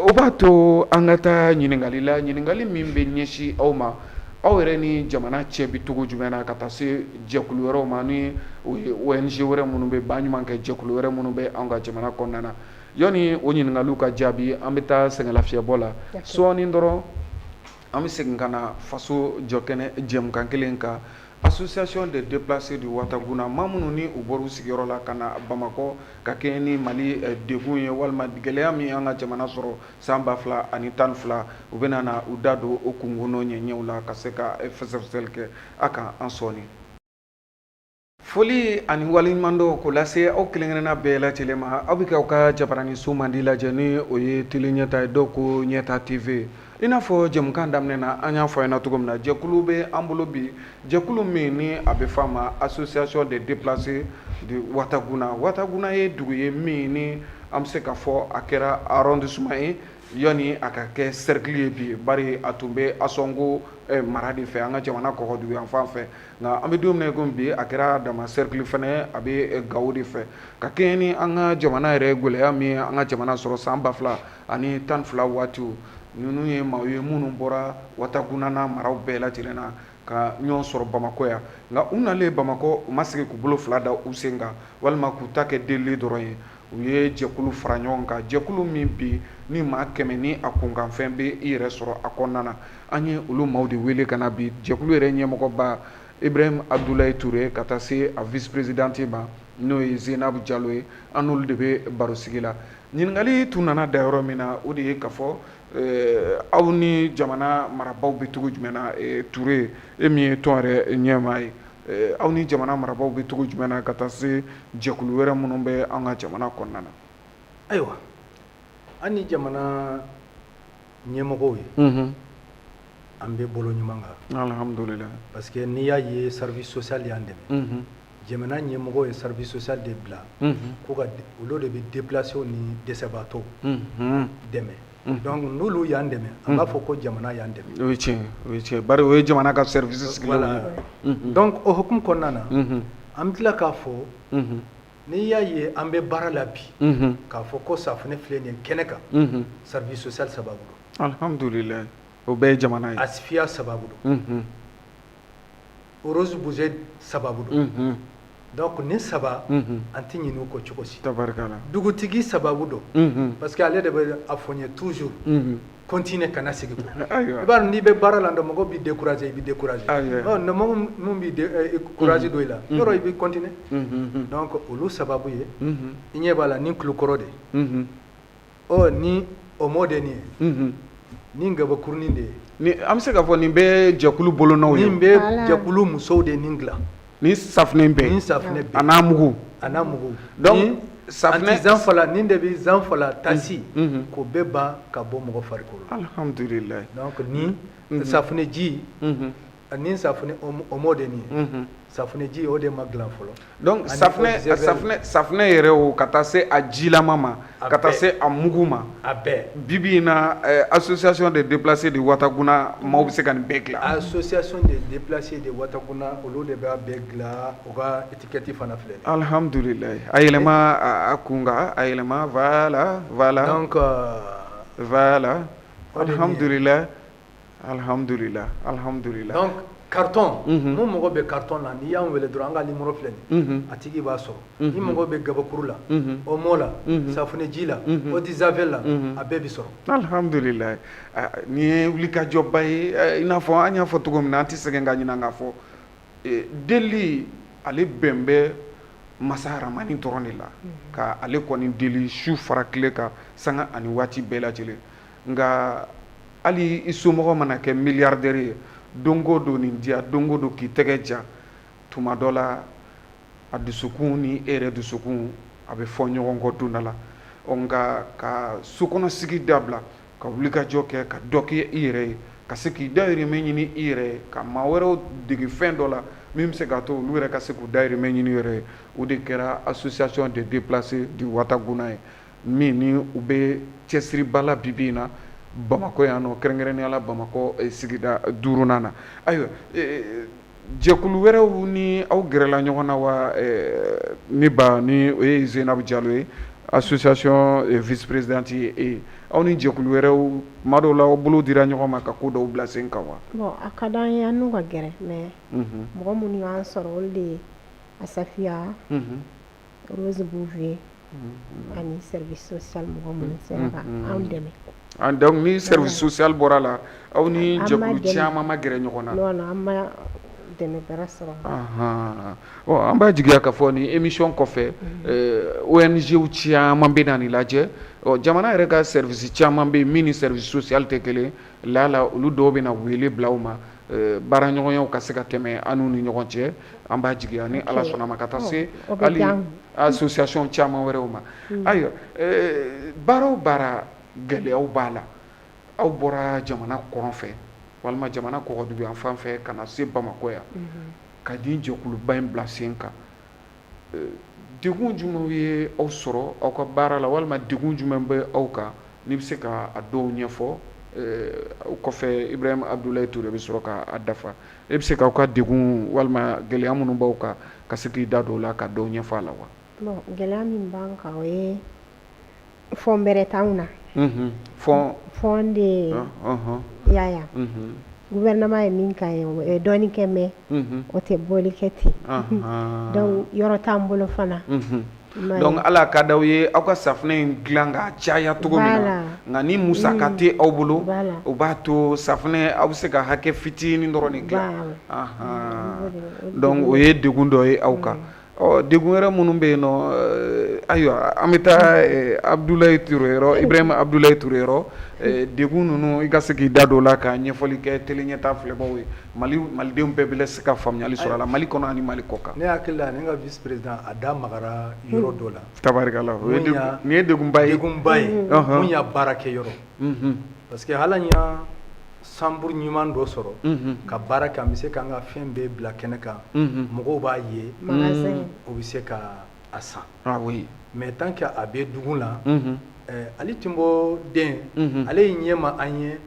o b'a to an ka taa ɲininkali la, ɲininkali min bɛ ɲɛsin aw ma, aw yɛrɛ ni jamana cɛ bɛ cogo jumɛn na, ka taa se jɛkulu wɛrɛw ma, ni o ye ONG wɛrɛ minnu bɛ baɲumankɛ jɛkulu wɛrɛ minnu bɛ anw ka jamana kɔnɔna na. Yanni o ɲininkaliw ka jaabi, an bɛ taa sɛgɛnlafiɲɛbɔ la sɔɔni dɔrɔn, an bɛ segin ka na faso jɔkɛnɛ jɛmukan kelen kan. Association des déplacés du Ouattaguna, maa minnu ni u bɔra u sigiyɔrɔ la ka na Bamakɔ ka kɛɲɛ ni Mali degun ye walima gɛlɛya min y'an ka jamana sɔrɔ san 2012, u bɛna na u da don o kungo n'o ɲɛɲɛw la ka se ka fɛsɛfɛsɛli kɛ a kan an sɔɔni. Foli ani waleɲumandɔn k'o lase aw kelen-kelenna bɛɛ lajɛlen ma. Aw bɛ k'aw ka jabaranin so mandi lajɛ, ni o ye Télé Ɲɛta ye, dɔw ko Ɲɛta TV. I n'a fɔ jɛmukan daminɛ na, an y'a fɔ a ɲɛna cogo min na, jɛkulu bɛ an bolo bi, jɛkulu min ni a bɛ f'a ma Association des déplacés de Ouattaguna. Ouattaguna ye dugu ye min ni an bɛ se k'a fɔ a kɛra arrondissement ye yanni a ka kɛ cercle ye bi, bari a tun bɛ Asɔngo mara de fɛ, an ka jamana kɔgɔdugu yan fan fɛ. Nka an bɛ don min na i komi bi, a kɛra dama cercle fana, a bɛ Gawo de fɛ. Ka kɛɲɛ ni an ka jamana yɛrɛ gɛlɛya min ye an ka jamana sɔrɔ san 2012 waatiw. Ninnu ye maaw ye minnu bɔra Wataguna n'a maraw bɛɛ lajɛlen na ka ɲɔgɔn sɔrɔ Bamakɔ yan. Nka u nalen Bamakɔ, u ma sigi k'u bolo fila da u sen kan walima k'u ta kɛ delili dɔrɔn ye. U ye jɛkulu fara ɲɔgɔn kan, jɛkulu min bi ni maa 100 ni a kunkanfɛn bɛ i yɛrɛ sɔrɔ a kɔnɔna na. An ye olu maaw de wele ka na bi, jɛkulu yɛrɛ ɲɛmɔgɔba Ibrahim Abdoulaye Touré ka taa se a vice présidente ma, n'o ye Zenabu Jalo ye. An n'olu de bɛ barosigi la. Ɲininkali tun nana da yɔrɔ min na, o de ye k'a fɔ aw ni jamana marabaaw bɛ cogo jumɛn na? Touré, e min ye tɔn yɛrɛ ɲɛmaa ye, aw ni jamana marabaaw bɛ cogo jumɛn na ka taa se jɛkulu wɛrɛ minnu bɛ an ka jamana kɔnɔna na? Ayiwa, an ni jamana ɲɛmɔgɔw ye, an bɛ bolo ɲuman kan. Alhamdulillah. Parce que n'i y'a ye service social y'an dɛmɛ, jamana ɲɛmɔgɔw ye service social de bila ko ka olu de bɛ déplacés ni dɛsɛbaatɔw dɛmɛ. Donc n'olu y'an dɛmɛ, an b'a fɔ ko jamana y'an dɛmɛ. O ye tiɲɛ, o ye tiɲɛ, bari o ye jamana ka service sigilenw ye. Donc o hukumu kɔnɔna na, an bɛ tila k'a fɔ, n'i y'a ye an bɛ baara la bi, k'a fɔ ko safunɛ filɛ nin ye kɛnɛ kan, service social sababu don. Alhamdulillah, o bɛɛ ye jamana ye. ASFIA sababu don. Rose Bouvier sababu don. Donc nin saba, an tɛ ɲinɛ u kɔ cogo si. Tabarikala. Dugutigi sababu don. Parce que ale de bɛ a fɔ n ye toujours, continuer, kana segin kɔ. I b'a dɔn, n'i bɛ baara la, mɔgɔw b'i décourager, i bɛ décourager. Ɔ mɔgɔ min b'i courage don i la, yɔrɔ i bɛ continuer. Donc olu sababu ye, i ɲɛ b'a la, ni kulukɔrɔ de ɔ ni omo de nin ye, ni gabakurunin de ye. Ni an bɛ se k'a fɔ nin bɛɛ jɛkulu bolonɔw ye. Nin bɛ jɛkulu musow de nin dilan. Ni safunɛ bɛɛ. Ni safunɛ bɛɛ. A n'a mugu. A n'a mugu. Donc safunɛ. Zanfala nin de bɛ zanfala tasi k'o bɛɛ ban ka bɔ mɔgɔ farikolo la. Alhamdulilayi. Donc ni safunɛ ji. Ni safunɛ omo de nin ye, safunɛji o de ma dilan fɔlɔ. Donc safunɛ safunɛ safunɛ yɛrɛ, o ka taa se a jilama ma, ka taa se a mugu ma. A bɛɛ. Bi bi in na, association des déplacés de Ouattaguna maaw bɛ se ka nin bɛɛ dilan. Association des déplacés de Ouattaguna, olu de b'a bɛɛ dilan. U ka étiquette fana filɛ. Alhamdulilayi. A yɛlɛma a kun kan, a yɛlɛma, voilà, voilà. Donc voilà, alhamdulilayi. Alhamdulillah, alhamdulillah. Donc carton, mun mago bɛ carton la, n'i y'an wele dɔrɔn, an ka numéro filɛ nin, a tigi b'a sɔrɔ. Ni mago bɛ gabakuru la, omo la, safunɛji la, eau de javel la, a bɛɛ bɛ sɔrɔ. Alhamdulillah, nin ye wulikajɔba ye. I n'a fɔ an y'a fɔ cogo min na, an tɛ sɛgɛn ka ɲinan k'a fɔ, deli ale bɛn bɛ masa haramani dɔrɔn de la, ka ale kɔni deli su fara tile kan, sanga ani waati bɛɛ lajɛlen. Nka hali i somɔgɔ mana kɛ milliardaire ye, don o don nin diya, don o don k'i tɛgɛ ja, tuma dɔ la a dusukun ni e yɛrɛ dusukun a bɛ fɔ ɲɔgɔn kɔ don dɔ la. Ɔ nka ka sokɔnɔsigi dabila, ka wulikajɔ kɛ, ka dɔ kɛ i yɛrɛ ye, ka se k'i dahirimɛ ɲini i yɛrɛ ye, ka maa wɛrɛw dege fɛn dɔ la min bɛ se k'a to olu yɛrɛ ka se k'u dahirimɛ ɲini yɛrɛ ye, o de kɛra association des déplacés du Ouattaguna ye, min ni u bɛ cɛsiriba la bi bi in na Bamakɔ yan nɔ, kɛrɛnkɛrɛnnenya la Bamakɔ sigida duurunan na. Ayiwa, jɛkulu wɛrɛw ni aw gɛrɛla ɲɔgɔn na wa? Ne ba, ni o ye Zenabu Jalo ye, association vice présidente ye, e aw ni jɛkulu wɛrɛw, tuma dɔw la aw bolo dira ɲɔgɔn ma ka ko dɔw bila sen kan wa? Bon, a ka d'an ye an n'u ka gɛrɛ, mais mɔgɔ minnu y'an sɔrɔ, olu de ye Asafiya, Rose Bouvier ani service social mɔgɔ minnu sera ka anw dɛmɛ. Ah, donc ni service social bɔra la, aw ni jɛkulu caman ma gɛrɛ ɲɔgɔn na? Non, non, an ma dɛmɛ bɛrɛ sɔrɔ. Bon, an b'a jigiya k'a fɔ ni émission kɔfɛ, ONG caman bɛ na nin lajɛ. Ɔ jamana yɛrɛ ka service caman bɛ yen min ni service social tɛ kelen la la, olu dɔw bɛ na wele bila u ma, baaraɲɔgɔnyaw ka se ka tɛmɛ an n'u ni ɲɔgɔn cɛ. An b'a jigiya ni Ala sɔnna ma, ka taa se hali association caman wɛrɛw ma. Ayiwa, baara o baara, gɛlɛyaw b'a la. Aw bɔra jamana kɔrɔn fɛ walima jamana kɔgɔdugu yan fan fɛ ka na se Bamakɔ yan ka nin jɛkuluba in bila sen kan, degun jumɛnw ye aw sɔrɔ aw ka baara la, walima degun jumɛn bɛ aw kan? N'i bɛ se ka a dɔw ɲɛfɔ, o kɔfɛ Ibrahim Abdoulaye Touré bɛ sɔrɔ k'a dafa. E bɛ se k'aw ka degun walima gɛlɛya minnu b'aw kan, ka se k'i da don o la ka dɔw ɲɛfɔ a la wa? Bon, gɛlɛya min b'an kan, o ye fond bɛrɛ t'anw na. Fonds de y'a ye gouvernement ye min k'an ye, o ye dɔɔnin kɛ, mais o tɛ bɔli kɛ ten. Donc yɔrɔ t'an bolo fana. Donc ala ka d'aw ye aw ka safunɛ in dilan ka caya cogo min na, nka ni musaka tɛ aw bolo, o b'a to safunɛ aw bɛ se ka hakɛ fitinin dɔrɔn de dilan. Donc o ye degun dɔ ye aw kan. Ɔ, degun wɛrɛ minnu bɛ yen nɔ, ayiwa, an bɛ taa Abudulayi Ture yɔrɔ, Ibrahima Abudulayi Ture yɔrɔ. Degun ninnu, i ka se k'i da don o la ka ɲɛfɔli kɛ Télé Ɲɛta filɛbagaw ye, Mali malidenw bɛɛ bɛ se ka faamuyali sɔrɔ a la, Mali kɔnɔ ani Mali kɔ kan. Ne hakili la, ne ka vice président a da magara yɔrɔ dɔ la. Tabarikala, o ye nin ye degunba ye. Degunba ye mun y'a baara kɛ yɔrɔ, parce que hali an y'a chambre ɲuman dɔ sɔrɔ ka baara kɛ, an bɛ se k'an ka fɛn bɛɛ bila kɛnɛ kan, mɔgɔw b'a ye, o bɛ se ka a san. Ah oui. Mais tant que a bɛ dugu la, ale tun bɔ den, ale ye ɲɛma an ye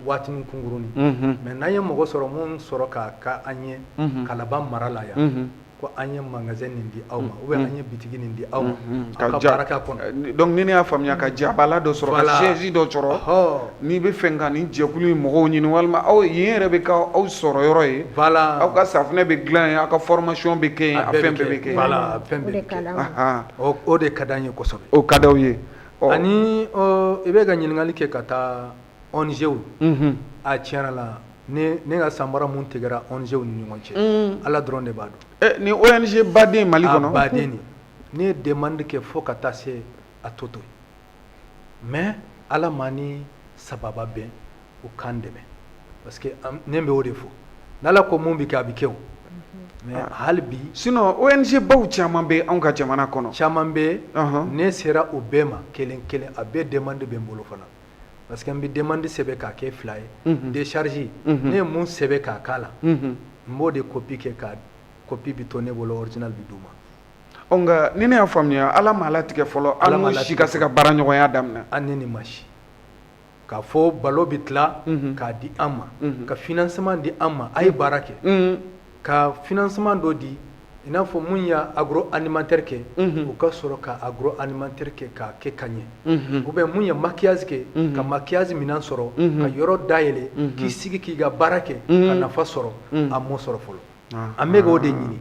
waatinin kunkurunin, mais n'an ye mɔgɔ sɔrɔ mun sɔrɔ ka ka an ye Kalaban mara la yan, ko an ye magasin nin di aw ma ou bien an ye bitigi nin di aw ma, aw ka baara k'a kɔnɔ. Donc ni ne y'a faamuya, ka jabala dɔ sɔrɔ, ka chaise dɔ sɔrɔ, n'i bɛ fɛ ka nin jɛkulu in mɔgɔw ɲini, walima aw yen yɛrɛ bɛ k'aw sɔrɔ yɔrɔ ye, aw ka safunɛ bɛ dilan yen, aw ka formation bɛ kɛ yen, a fɛn bɛɛ bɛ kɛ yen. Voilà, a fɛn bɛɛ bɛ kɛ. O de ka d'an ye kosɛbɛ. O ka d'aw ye. Ani i bɛ ka ɲininkali kɛ ka taa ONG, a tiɲɛ la, ne ka sanbara mun tigɛra ONG ni ɲɔgɔn cɛ, Ala dɔrɔn de b'a dɔn. Ni ONG baden Mali kɔnɔ. A baden de, ne ye demande kɛ fo ka taa se a to to, mais Ala ma ni sababa bɛn u k'an dɛmɛ, parce que ne bɛ o de fɔ, n'Ala ko mun bɛ kɛ, a bɛ kɛ o, mais hali bi. Sinon ONG baw caman bɛ anw ka jamana kɔnɔ. Caman bɛ, ne sera o bɛɛ ma kelen kelen, a bɛɛ demande bɛ n bolo fana, parce que n bɛ demande sɛbɛn k'a kɛ fila ye, décharge, ne ye mun sɛbɛn k'a k'a la, n b'o de copie kɛ, ka copie bi to ne bolo, original bi d'u ma. Ɔ, nka ni ne y'a faamuya, Ala ma latigɛ fɔlɔ an n'u si ka se ka baara ɲɔgɔnya daminɛ. An ni nin ma si k'a fɔ balo bɛ tila k'a di an ma, ka financement di an ma, a ye baara kɛ, ka financement dɔ di, i n'a fɔ mun y'a agroalimentaire kɛ, u ka sɔrɔ ka agroalimentaire kɛ k'a kɛ ka ɲɛ, ou bien mun ye maquillage kɛ, ka maquillage minɛn sɔrɔ, ka yɔrɔ dayɛlɛ, k'i sigi k'i ka baara kɛ, ka nafa sɔrɔ. A m'o sɔrɔ fɔlɔ, an bɛ k'o de ɲini.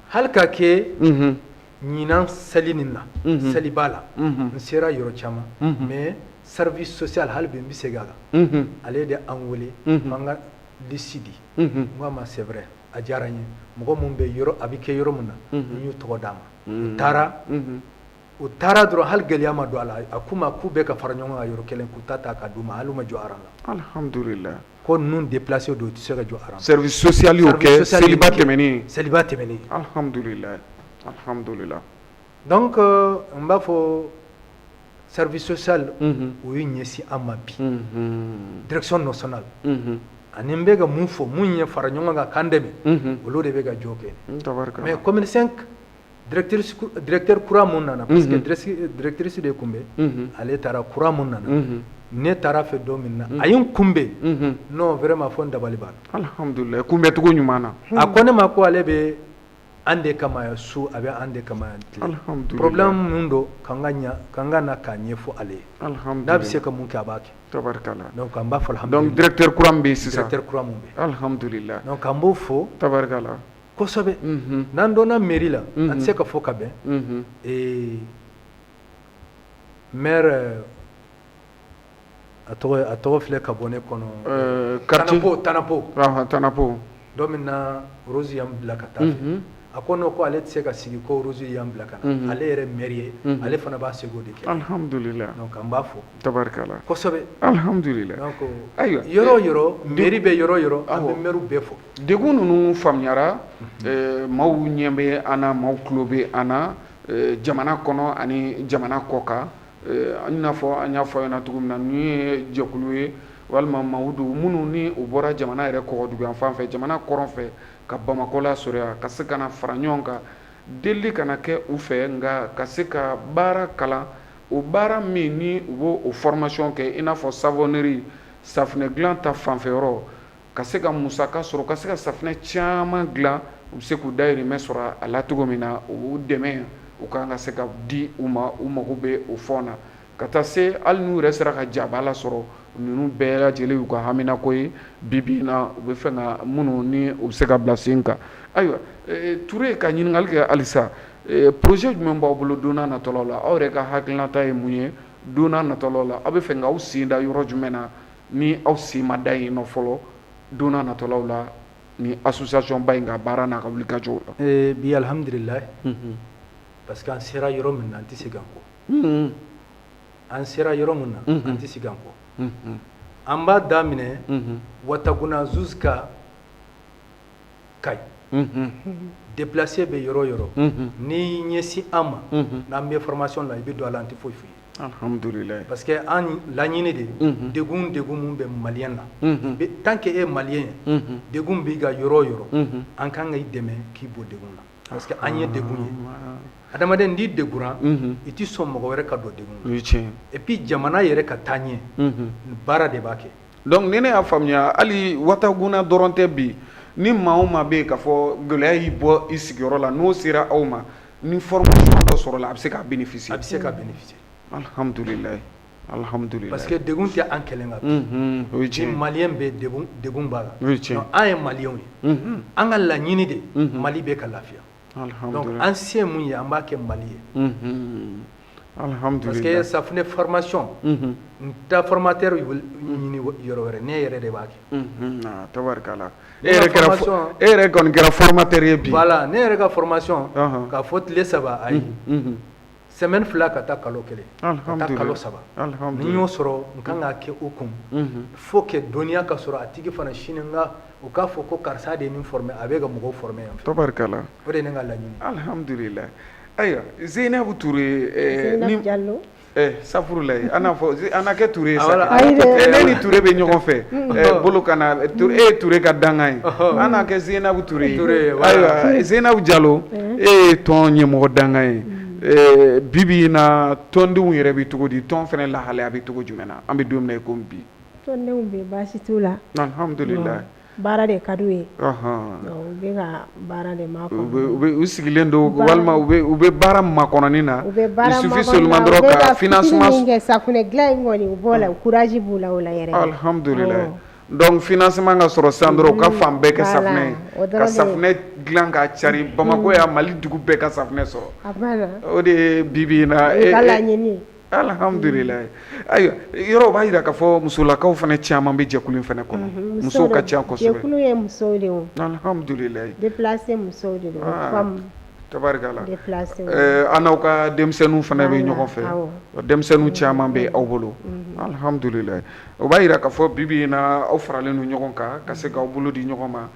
Hali ka kɛ ɲinan seli nin na, seliba la, n sera yɔrɔ caman, mais service social, hali bi n bɛ segin a kan, ale de an wele f'an ka liste di. N ko a ma, c'est vrai, a diyara n ye, mɔgɔ mun bɛ yɔrɔ, a bɛ kɛ yɔrɔ min na, n y'u tɔgɔ d'a ma. U taara dɔrɔn, hali gɛlɛya ma don a la. A k'u ma k'u bɛɛ ka fara ɲɔgɔn kan yɔrɔ kelen, k'u ta ta k'a d'u ma, hali u ma jɔ rang la. Alhamdulillah. Ko ninnu déplacé don, u tɛ se ka jɔ rang la. Service social y'o kɛ seliba tɛmɛnen. Seliba tɛmɛnen. Alhamdulillah, alhamdulillah. Donc n b'a fɔ service social, o y'u ɲɛsin an ma bi, direction nationale, ani n bɛ ka mun fɔ, mun ye fara ɲɔgɔn kan k'an dɛmɛ, olu de bɛ ka jɔ kɛ. Mais commune 5 directeur kura mun nana, parce que directrice de tun bɛ, ale taara, kura mun nana, ne taara fɛ don min na, a ye n kunbɛn, non, vraiment, fo n dabali banna. Alhamdulillah, kunbɛncogo ɲuman na. A ko ne ma ko ale bɛ an de kama yan su, a bɛ an de kama yan tile. Alhamdulillah. Problème mun don, k'an ka ɲa, k'an ka na k'a ɲɛfɔ ale ye, n'a bɛ se ka mun kɛ, a b'a kɛ. Tabarikala. Donc an b'a fɔ alhamdulillah. Donc directeur kura min bɛ yen sisan. Directeur kura mun bɛ yen. Alhamdulillah. Donc an b'o fo Tabarikala. kosɛbɛ. N'an donna mairie la, an tɛ se ka fɔ ka bɛn. Ee, maire, a tɔgɔ filɛ ka bɔ ne kɔnɔ. Quartier. Tanapo, Tanapo. Tanapo. Don min na Rose y'an bila ka taa fɛ, a ko non, ko ale tɛ se ka sigi ko Rose y'an bila ka na, ale yɛrɛ maire ye, ale fana b'a seko de kɛ. Alhamdulillah. Donc an b'a fɔ Tabarikala. kosɛbɛ. Alhamdulillah. Donc Ayiwa. yɔrɔ o yɔrɔ mairie bɛ, yɔrɔ o yɔrɔ, an bɛ maire bɛɛ fɔ. Degun ninnu faamuyara, maaw ɲɛ bɛ an na, maaw tulo bɛ an na, jamana kɔnɔ ani jamana kɔ kan. I n'a fɔ an y'a fɔ aw ɲɛna cogo min na, ninnu ye jɛkulu ye walima maaw don minnu ni u bɔra jamana yɛrɛ kɔgɔdugu fan fɛ, jamana kɔrɔn fɛ, ka Bamakɔ lasɔrɔ yan, ka se ka na fara ɲɔgɔn kan, delili kana kɛ u fɛ, nka ka se ka baara kalan, o baara min ni u b'o o formation kɛ, i n'a fɔ savonnerie, safunɛ dilan ta fanfɛ yɔrɔ, ka se ka musaka sɔrɔ, ka se ka safunɛ caman dilan, u bɛ se k'u dahirimɛ sɔrɔ a la cogo min na, u dɛmɛ. u kan ka se ka di u ma, u mago bɛ o fonds na, ka taa se hali n'u yɛrɛ sera ka jaba lasɔrɔ. Ninnu bɛɛ lajɛlen y'u ka haminako ye bi bi in na, u bɛ fɛ ka minnu ni u bɛ se ka bila sen kan. Ayiwa Ture, ka ɲininkali kɛ halisa, projet jumɛn b'aw bolo don n'a nataw la? Aw yɛrɛ ka hakilinata ye mun ye don n'a nataw la? Aw bɛ fɛ k'aw sen da yɔrɔ jumɛn na ni aw sen ma da yen nɔ fɔlɔ, don n'a nataw la, ni association ba in ka baara n'a ka wulikajɔw la? Bi, alhamdulilayi, parce que an sera yɔrɔ min na, an tɛ segin an kɔ. An sera yɔrɔ min na, an tɛ segin an kɔ. An b'a daminɛ Wataguna jusqu'à Kayi. Déplacé bɛ yɔrɔ yɔrɔ, n'i ɲɛsin an ma, n'an bɛ formation la, i bɛ don a la, an tɛ foyi f'i ye. Alhamdulilayi. Parce que an laɲini de, degun mun bɛ malien la, tant que e ye malien ye, degun b'i ka yɔrɔ o yɔrɔ, an kan k'i dɛmɛ k'i bɔ degun na, parce que an ye degun ye. Adamaden, n'i degunna, i tɛ sɔn mɔgɔ wɛrɛ ka don degun na. O ye tiɲɛ. Et puis jamana yɛrɛ ka taa ɲɛ, baara de b'a kɛ. Donc ni ne y'a faamuya, hali Wataguna dɔrɔn tɛ bi, ni maa o maa bɛ yen k'a fɔ gɛlɛya y'i bɔ i sigiyɔrɔ la, n'o sera aw ma, ni formation dɔ sɔrɔla, a bɛ se k'a bénéficier. A bɛ se ka bénéficier. Alhamdulilayi, alhamdulilayi. Parce que degun tɛ an kelen kan. O ye tiɲɛ. Ni malien bɛ degun, degun b'a la. O ye tiɲɛ. Donc an ye malienw ye, an ka laɲini de, Mali bɛ ka lafiya. Donc an se mun ye, an b'a kɛ Mali ye. Alhamdulilayi. Parce que safunɛ formation, n ta formateur ɲini yɔrɔ wɛrɛ, ne yɛrɛ de b'a kɛ. Tabarikala, e yɛrɛ kɛra, e yɛrɛ kɔni kɛra formateur ye bi. Voilà, ne yɛrɛ ka formation, k'a fɔ tile 3, ayi, semaine 2 ka taa kalo 1, ka taa kalo 3, ni n y'o sɔrɔ, n kan k'a kɛ o kun. Faut que dɔnniya ka sɔrɔ a tigi fana sini, n ka u k'a fɔ ko karisa de ye nin former, a bɛ ka mɔgɔw former yan fɛ. Tabarikala. O de ye ne ka laɲini. Alhamdulilayi. Ayiwa, Zeinabu Ture. Zeinabu Jalo. Safurulayi, an n'a fɔ an na kɛ Ture ye sa, ne ni Ture bɛ ɲɔgɔn fɛ bolo kana, e ye Ture ka dankan ye, an n'a kɛ Zeinabu Ture ye. Ayiwa, Zeinabu Jalo, e ye tɔn ɲɛmɔgɔ dankan ye bi bi in na. Tɔndenw yɛrɛ bɛ cogo di? Tɔn fana lahalaya bɛ cogo jumɛn na, an bɛ don min na i komi bi? Tɔndenw bɛ, baasi t'u la. Alhamdulilayi. Baara de ka d'u ye, u bɛ ka baara de makɔnɔ. U u sigilen don walima u bɛ baara makɔnɔni na? U bɛ baara il suffit seulement dɔrɔn ka financement min kɛ safunɛ dilan in kɔni, u b'o la, courage b'u la o la yɛrɛ. Alhamdulilayi. Donc financement ka sɔrɔ sisan dɔrɔn, u ka fan bɛɛ kɛ safunɛ ye, ka safunɛ dilan k'a cari Bamakɔ yan, Mali dugu bɛɛ ka safunɛ sɔrɔ. A banna. O de ye bi bi in na. O ka laɲini. Alhamdulilayi. Ayiwa, yɔrɔ b'a jira k'a fɔ musolakaw fana caman bɛ jɛkulu in fana kɔnɔ, musow ka ca kosɛbɛ. Jɛkulu ye musow de ye. Alhamdulilayi. Déplacé musow de don, femmes. Tabarikala. Déplacé. An n'aw ka denmisɛnninw fana bɛ ɲɔgɔn fɛ, denmisɛnninw caman bɛ aw bolo. Alhamdulilayi. O b'a jira k'a fɔ bi bi in na, aw faralen don ɲɔgɔn kan ka se k'aw bolo di ɲɔgɔn ma,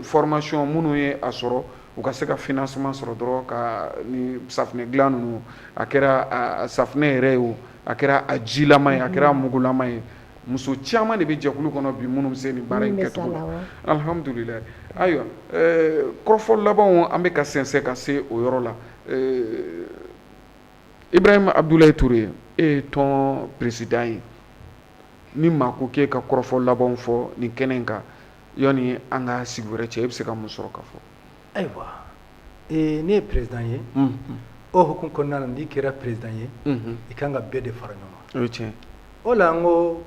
formation minnu ye a sɔrɔ, u ka se ka financement sɔrɔ dɔrɔn ka ni safunɛ dilan ninnu, a kɛra a safunɛ yɛrɛ ye o, a kɛra a jilama ye, a kɛra a mugulama ye, muso caman de bɛ jɛkulu kɔnɔ bi minnu bɛ se nin baara in kɛcogo la. Alhamdulilayi. Ayiwa, kɔrɔfɔ labanw, an bɛ ka sɛnsɛn ka se o yɔrɔ la. Ibrahima Abdoulaye Touré, e ye tɔn président ye, ni maa ko k'e ka kɔrɔfɔ labanw fɔ nin kɛnɛ in kan, yanni an ka sigi wɛrɛ cɛ, e bɛ se ka mun sɔrɔ ka fɔ? Ayiwa, ne ye président ye. O hukumu kɔnɔna na, n'i kɛra président ye, i kan ka bɛɛ de fara ɲɔgɔn kan. O ye tiɲɛ. O la n ko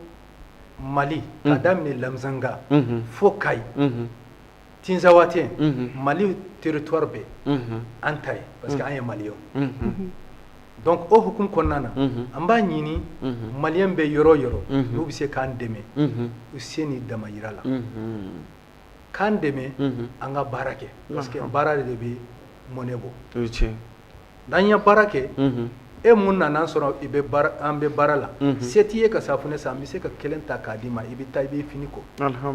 Mali, ka daminɛ Lamizanga fo Kayi, Tinzawatɛn, Mali territoire bɛɛ an ta ye, parce que an ye malienw. Donc o hukumu kɔnɔna na, an b'a ɲini malien bɛ yɔrɔ o yɔrɔ, n'u bɛ se k'an dɛmɛ u se ni damayira la, k'an dɛmɛ an ka baara kɛ, parce que baara de bɛ mɔnɛ bɔ. O ye tiɲɛ. N'an ye baara kɛ, e mun nana sɔrɔ i bɛ baara, an bɛ baara la, se t'i ye ka safunɛ san, an bɛ se ka kelen ta k'a d'i ma, i bɛ taa i b'i fini ko.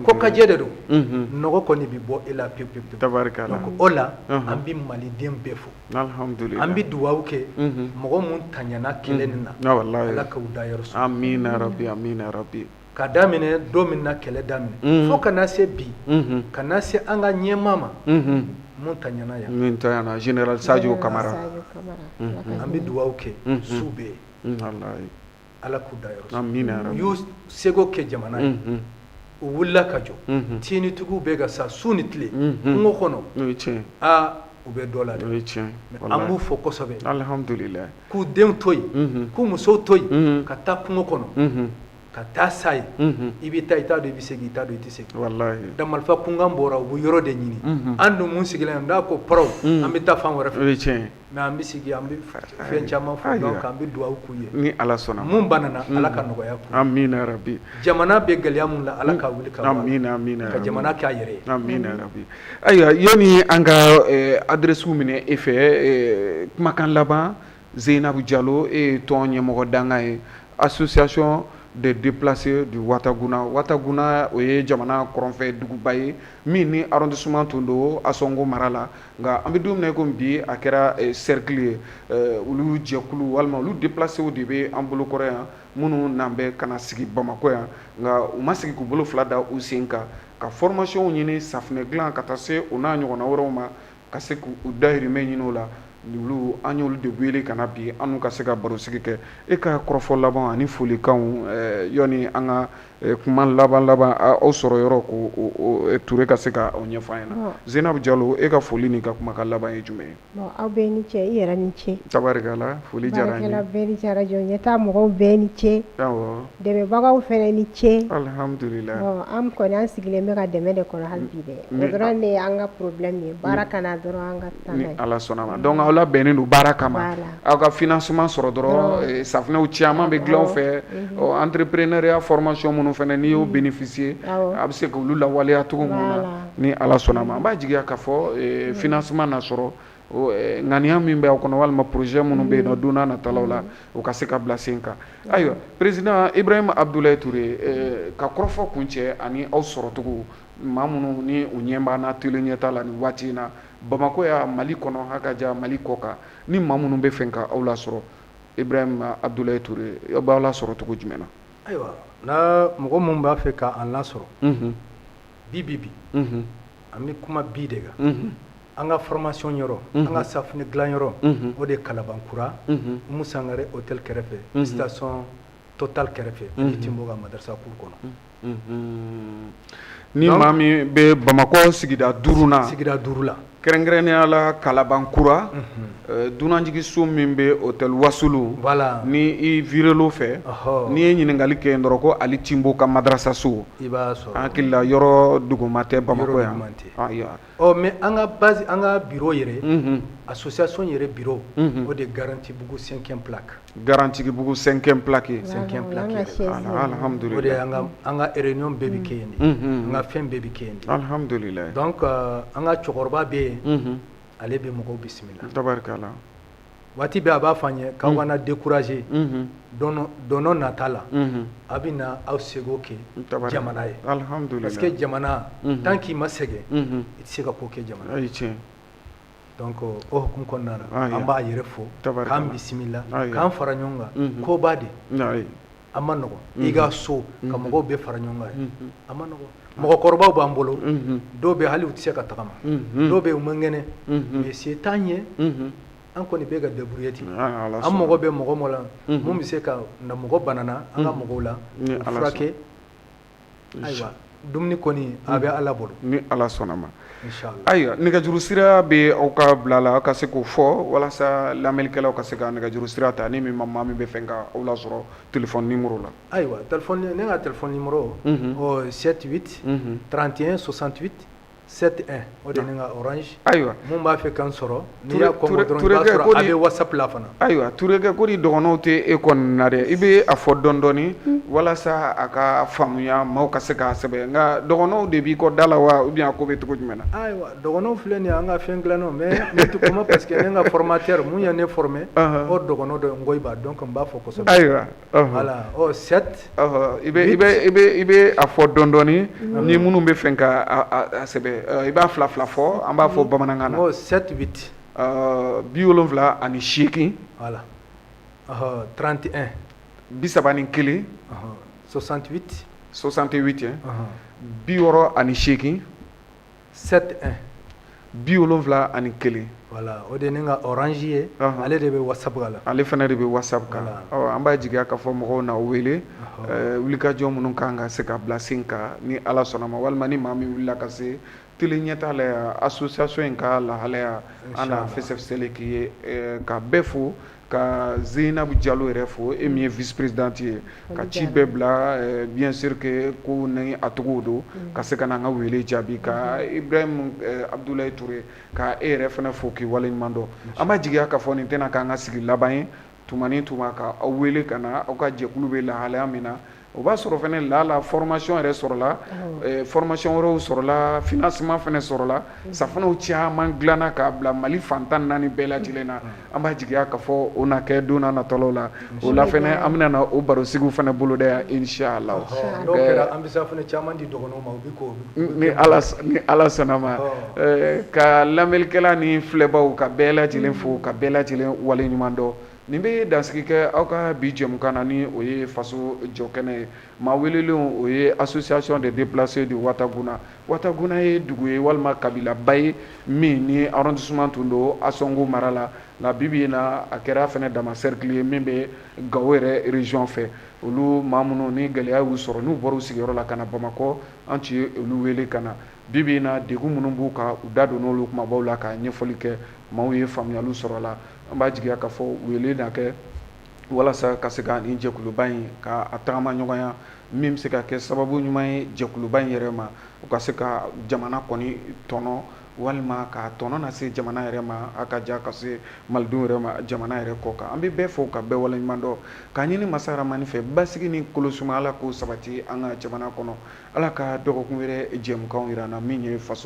Ko ka jɛ de don, nɔgɔ kɔni bɛ bɔ e la pewu pewu pewu. Tabarikala. Donc o la, an bɛ maliden bɛɛ fo. Alhamdulilayi. An bɛ dugawu kɛ mɔgɔ mun taɲana kɛlɛ nin na, Ala k'u da yɔrɔ sɔrɔ. Amina rabi, amina rabi. Ka daminɛ don min na kɛlɛ daminɛ fo ka na se bi, ka na se an ka ɲɛmaa ma mun taɲana yan. Min taɲana, général Sadio Kamara. An bɛ dugawu kɛ su bɛɛ. Walayi. Ala k'u da yɔrɔ sɔrɔ. Amina rabi. U y'u seko kɛ jamana ye. U wulila ka jɔ. Tiɲɛnitigiw bɛ ka sa su ni tile kungo kɔnɔ. O ye tiɲɛ. Aa. U bɛ dɔ la O ye tiɲɛ. Mais an b'u fo kosɛbɛ. Alhamdulillah. K'u denw to yen, k'u musow to yen, ka taa kungo kɔnɔ, ka taa sa yen. I bɛ taa, i t'a dɔn i bɛ segin, i t'a dɔn i tɛ segin. Wallahi. Da marifa kunkan bɔra, u bɛ yɔrɔ de ɲini. An dun mun sigilen yan n'a ko pɔrɔw, an bɛ taa fan wɛrɛ O fɛ. ye tiɲɛ ye. Mais an bɛ sigi, an bɛ fɛn caman fɔ. Donc an bɛ dugawu k'u ye. Ni Ala sɔnna. Mun banana, Ala ka nɔgɔya k'u ye. Amina rabi. Jamana bɛ gɛlɛya mun la, Ala ka wuli ka bɔ a la. Amina, amina. Ka jamana kɛ a yɛrɛ ye. Amina rabi. Ayiwa, yanni an ka adresse minɛ e fɛ, kumakan laban, Zeyinabu Jalo, e ye tɔn ɲɛmɔgɔ danga ye, association des déplacés du Ouattaguna. Ouattaguna, o ye jamana kɔrɔnfɛ duguba ye min ni arrondissement tun don Ansongo mara la, nka an bɛ don min na i komi bi, a kɛra cercle ye. Olu jɛkulu walima olu déplacés de bɛ an bolokɔrɔ yan, minnu n'an bɛ ka na sigi Bamakɔ yan, nka u ma sigi k'u bolo fila da u sen kan, ka formation ɲini safunɛ dilan ka taa se o n'a ɲɔgɔnna wɛrɛw ma, ka se k'u dahirimɛ ɲini o la. Olu, an y'olu de wele ka na bi an n'u ka se ka barosigi kɛ. E ka kɔrɔfɔ laban ani folikanw, yanni an ka kuma laban laban, aw sɔrɔ yɔrɔ ko Ture ka se ka o ɲɛfɔ an ɲɛna. Zeyinabu Jalo, e ka foli n'i ka kumakan laban ye jumɛn ye? Bon, aw bɛɛ ni ce, i yɛrɛ ni ce. Tabarikala, foli diyara an ye. Baarakɛla bɛɛ ni ce, radio ɲɛtaa mɔgɔw bɛɛ ni ce. Dɛmɛbagaw fɛnɛ ni ce. Alhamdulillah. Bon, an kɔni an sigilen bɛ ka dɛmɛ de kɔnɔ hali bi dɛ. O dɔrɔn de ye an ka problème ye. Baara kana dɔrɔn an ka taa Ni n'a ye. Ala sɔnna ma. Donc aw labɛnnen don baara kama. Voilà. Aw ka financement sɔrɔ dɔrɔn, safunɛw caman bɛ dilan aw fɛ. Entrepreneuriat formation minnu fɛnɛ n'i y'o bénéficier, a bɛ se k'olu lawaleya cogo min na. Ni Ala sɔnna ma, an b'a jigiya k'a fɔ financement na sɔrɔ, ŋaniya min bɛ aw kɔnɔ walima projet minnu bɛ yen nɔ, don n'a nataw la, u ka se ka bila sen kan. Ayiwa, président Ibrahim Abdoulaye Touré, ka kɔrɔfɔ kun cɛ ani aw sɔrɔcogo, maa minnu ni u ɲɛ b'an na télé ɲɛta la nin waati in na Bamakɔ yan, Mali kɔnɔ, hakaja Mali kɔ kan, ni maa minnu bɛ fɛ ka aw lasɔrɔ, Ibrahim Abdoulaye Touré, aw b'aw lasɔrɔ cogo jumɛn na? Ayiwa, n'a mɔgɔ min b'a fɛ k'an lasɔrɔ bi bi bi, an bɛ kuma bi de kan. An ka formation yɔrɔ, an ka safunɛ dilan yɔrɔ, o de ye Kalabankura, Umu Sangare hôtel kɛrɛfɛ, station Total kɛrɛfɛ, Ali Timbo ka madarasa cour kɔnɔ. Ni maa min bɛ Bamakɔ sigida 5 na, sigida 5 la, kɛrɛnkɛrɛnnenya la Kalabankura, dunanjiginso min bɛ hôtel Wasulu, voilà, ni i virelo fɛ, n'i ye ɲininkali kɛ yen dɔrɔn ko Ali Timbo ka madarasa so, i b'a sɔrɔ. An hakili la yɔrɔ duguma tɛ Bamakɔ yan. Ayiwa. Ɔ, mais an ka base, an ka bureau yɛrɛ, association yɛrɛ bureau, o de ye Garantibugu 5e plaque. Garantibugu 5e plaque. 5e plaque. Alhamdulillah. O de ye an ka réunion bɛɛ bɛ kɛ yen de. An ka fɛn bɛɛ bɛ kɛ yen de. Alhamdulillah. Donc an ka cɛkɔrɔba bɛ yen, ale bɛ mɔgɔw bisimila. Tabarikala. Waati bɛɛ a b'a fɔ an ye k'aw kana décourager. Dɔnɔ nata la, a bɛ na aw seko kɛ jamana ye. Alhamdulillah. Parce que jamana, tant qu'i ma sɛgɛn, i tɛ se ka ko kɛ jamana ye. Ayi, tiɲɛ. Donc o hukumu kɔnɔna na, an b'a yɛrɛ fo k'an bisimila, k'an fara ɲɔgɔn kan, koba de. A ma nɔgɔn i ka so ka mɔgɔw bɛɛ fara ɲɔgɔn kan, a ma nɔgɔn. Mɔgɔkɔrɔbaw b'an bolo, dɔw bɛ hali u tɛ se ka tagama, dɔw bɛ yen u man kɛnɛ, mais se t'an ye. An kɔni bɛ ka débrouiller ten. An mago bɛ mɔgɔ mɔgɔ la mun bɛ se ka na, mɔgɔ banana an ka mɔgɔw la u furakɛ. Ayiwa, dumuni kɔni a bɛ Ala bolo. Ni Ala sɔnna ma. Ayiwa, nɛgɛjuru sira bɛ aw ka bila la, aw ka se k'o fɔ walasa lamɛnnikɛlaw ka se ka nɛgɛjuru sira ta, ni min maa min bɛ fɛ ka aw lasɔrɔ téléphone numéro la. Ayiwa, téléphone, ne ka téléphone numéro, ɔ 7 8 31 68 71, o de ye ne ka Orange. Ayiwa. Mun b'a fɛ k'an sɔrɔ, n'i y'a kɔngɔ dɔrɔn, i b'a sɔrɔ a bɛ WhatsApp la fana. Ayiwa, Turekɛ, ko ni dɔgɔnɔw tɛ e kɔni na dɛ, i bɛ a fɔ dɔɔni dɔɔni walasa a ka faamuya, maaw ka se k'a sɛbɛn. Nka dɔgɔnɔw de b'i kɔ da la wa, ou bien a ko bɛ cogo jumɛn na? Ayiwa, dɔgɔnɔw filɛ nin ye, an ka fɛn dilannaw, mais ne tɛ kuma parce que ne ka formateur mun ye ne formé, o dɔgɔnɔ dɔ ye Ngoyiba, donc n b'a fɔ kosɛbɛ. Ayiwa. Voilà, ɔ 7. I bɛ a fɔ dɔɔni dɔɔni ni minnu bɛ fɛ ka a sɛbɛn, i b'a fila fila fɔ, an b'a fɔ bamanankan na. 7 8. 78. Voilà. 31. 31. 68. 68. 68. 71. 71. Voilà, o de ye ne ka Orange ye, ale de bɛ WhatsApp kan la. Ale fana de bɛ WhatsApp kan. Ɔ, an b'a jigiya k'a fɔ mɔgɔw n'aw wele, wulikajɔ minnu kan ka se ka bila sen kan, ni Ala sɔnna ma, walima ni maa min wulila ka se Télé Ɲɛta la yan, association in ka lahalaya, an na fɛsɛfɛsɛli k'i ye. Ka bɛɛ fo, ka Zeyinabu Jalo yɛrɛ fo, e min ye vice présidente ye, ka ci bɛɛ bila, bien sûr que ko ni a togow don, ka se ka na an ka wele jaabi. Ka Ibrahim Abdoulaye Touré, ka e yɛrɛ fana fo k'i waleɲuman dɔn. An b'a jigiya k'a fɔ nin tɛna k'an ka sigi laban ye. Tuma ni tuma, ka aw wele ka na aw ka jɛkulu bɛ lahalaya min na, o b'a sɔrɔ fana lala formation yɛrɛ sɔrɔla, formation wɛrɛw sɔrɔla, financement fana sɔrɔla, safunɛw caman dilanna k'a bila Mali fan 14 bɛɛ lajɛlen na. An b'a jigiya k'a fɔ o na kɛ don n'a nataw la. O la fana, an bɛna na o barosigiw fana boloda yan, inchallah. N'o kɛra, an bɛ safunɛ caman di dɔgɔnɔw ma, u bɛ ko. Ni Ala sɔnna ma. Ka lamɛnnikɛla ni filɛbaw, ka bɛɛ lajɛlen fo, ka bɛɛ lajɛlen waleɲuman dɔn. Nin bɛ dansigi kɛ aw ka bi jɛmukan na, ni o ye faso jɔkɛnɛ ye. Maa welelenw, o ye Association des déplacés de Ouattaguna. Ouattaguna ye dugu ye walima kabilaba ye min ni arrondissement tun don Ansongo mara la, nka bi bi in na, a kɛra fana dama cercle ye min bɛ Gawo yɛrɛ région fɛ. Olu maa minnu ni gɛlɛya y'u sɔrɔ, n'u bɔra u sigiyɔrɔ la ka na Bamakɔ, an tun ye olu wele ka na. Bi bi in na, degun minnu b'u kan, u da donna olu kumabaw la ka ɲɛfɔli kɛ, maaw ye faamuyaliw sɔrɔ a la. An b'a jigiya k'a fɔ wele na kɛ walasa ka se ka nin jɛkuluba in ka a tagama ɲɔgɔnya, min bɛ se ka kɛ sababu ɲuman ye jɛkuluba in yɛrɛ ma, u ka se ka jamana kɔni tɔnɔ walima ka tɔnɔ lase jamana yɛrɛ ma, a ka ja ka se malidenw yɛrɛ ma jamana yɛrɛ kɔ kan. An bɛ bɛɛ fo ka bɛɛ waleɲuman dɔn, k'a ɲini masa Rahamani fɛ, basigi ni kolosuma, Ala k'o sabati an ka jamana kɔnɔ. Ala ka dɔgɔkun wɛrɛ jɛmukanw jira an na, min ye faso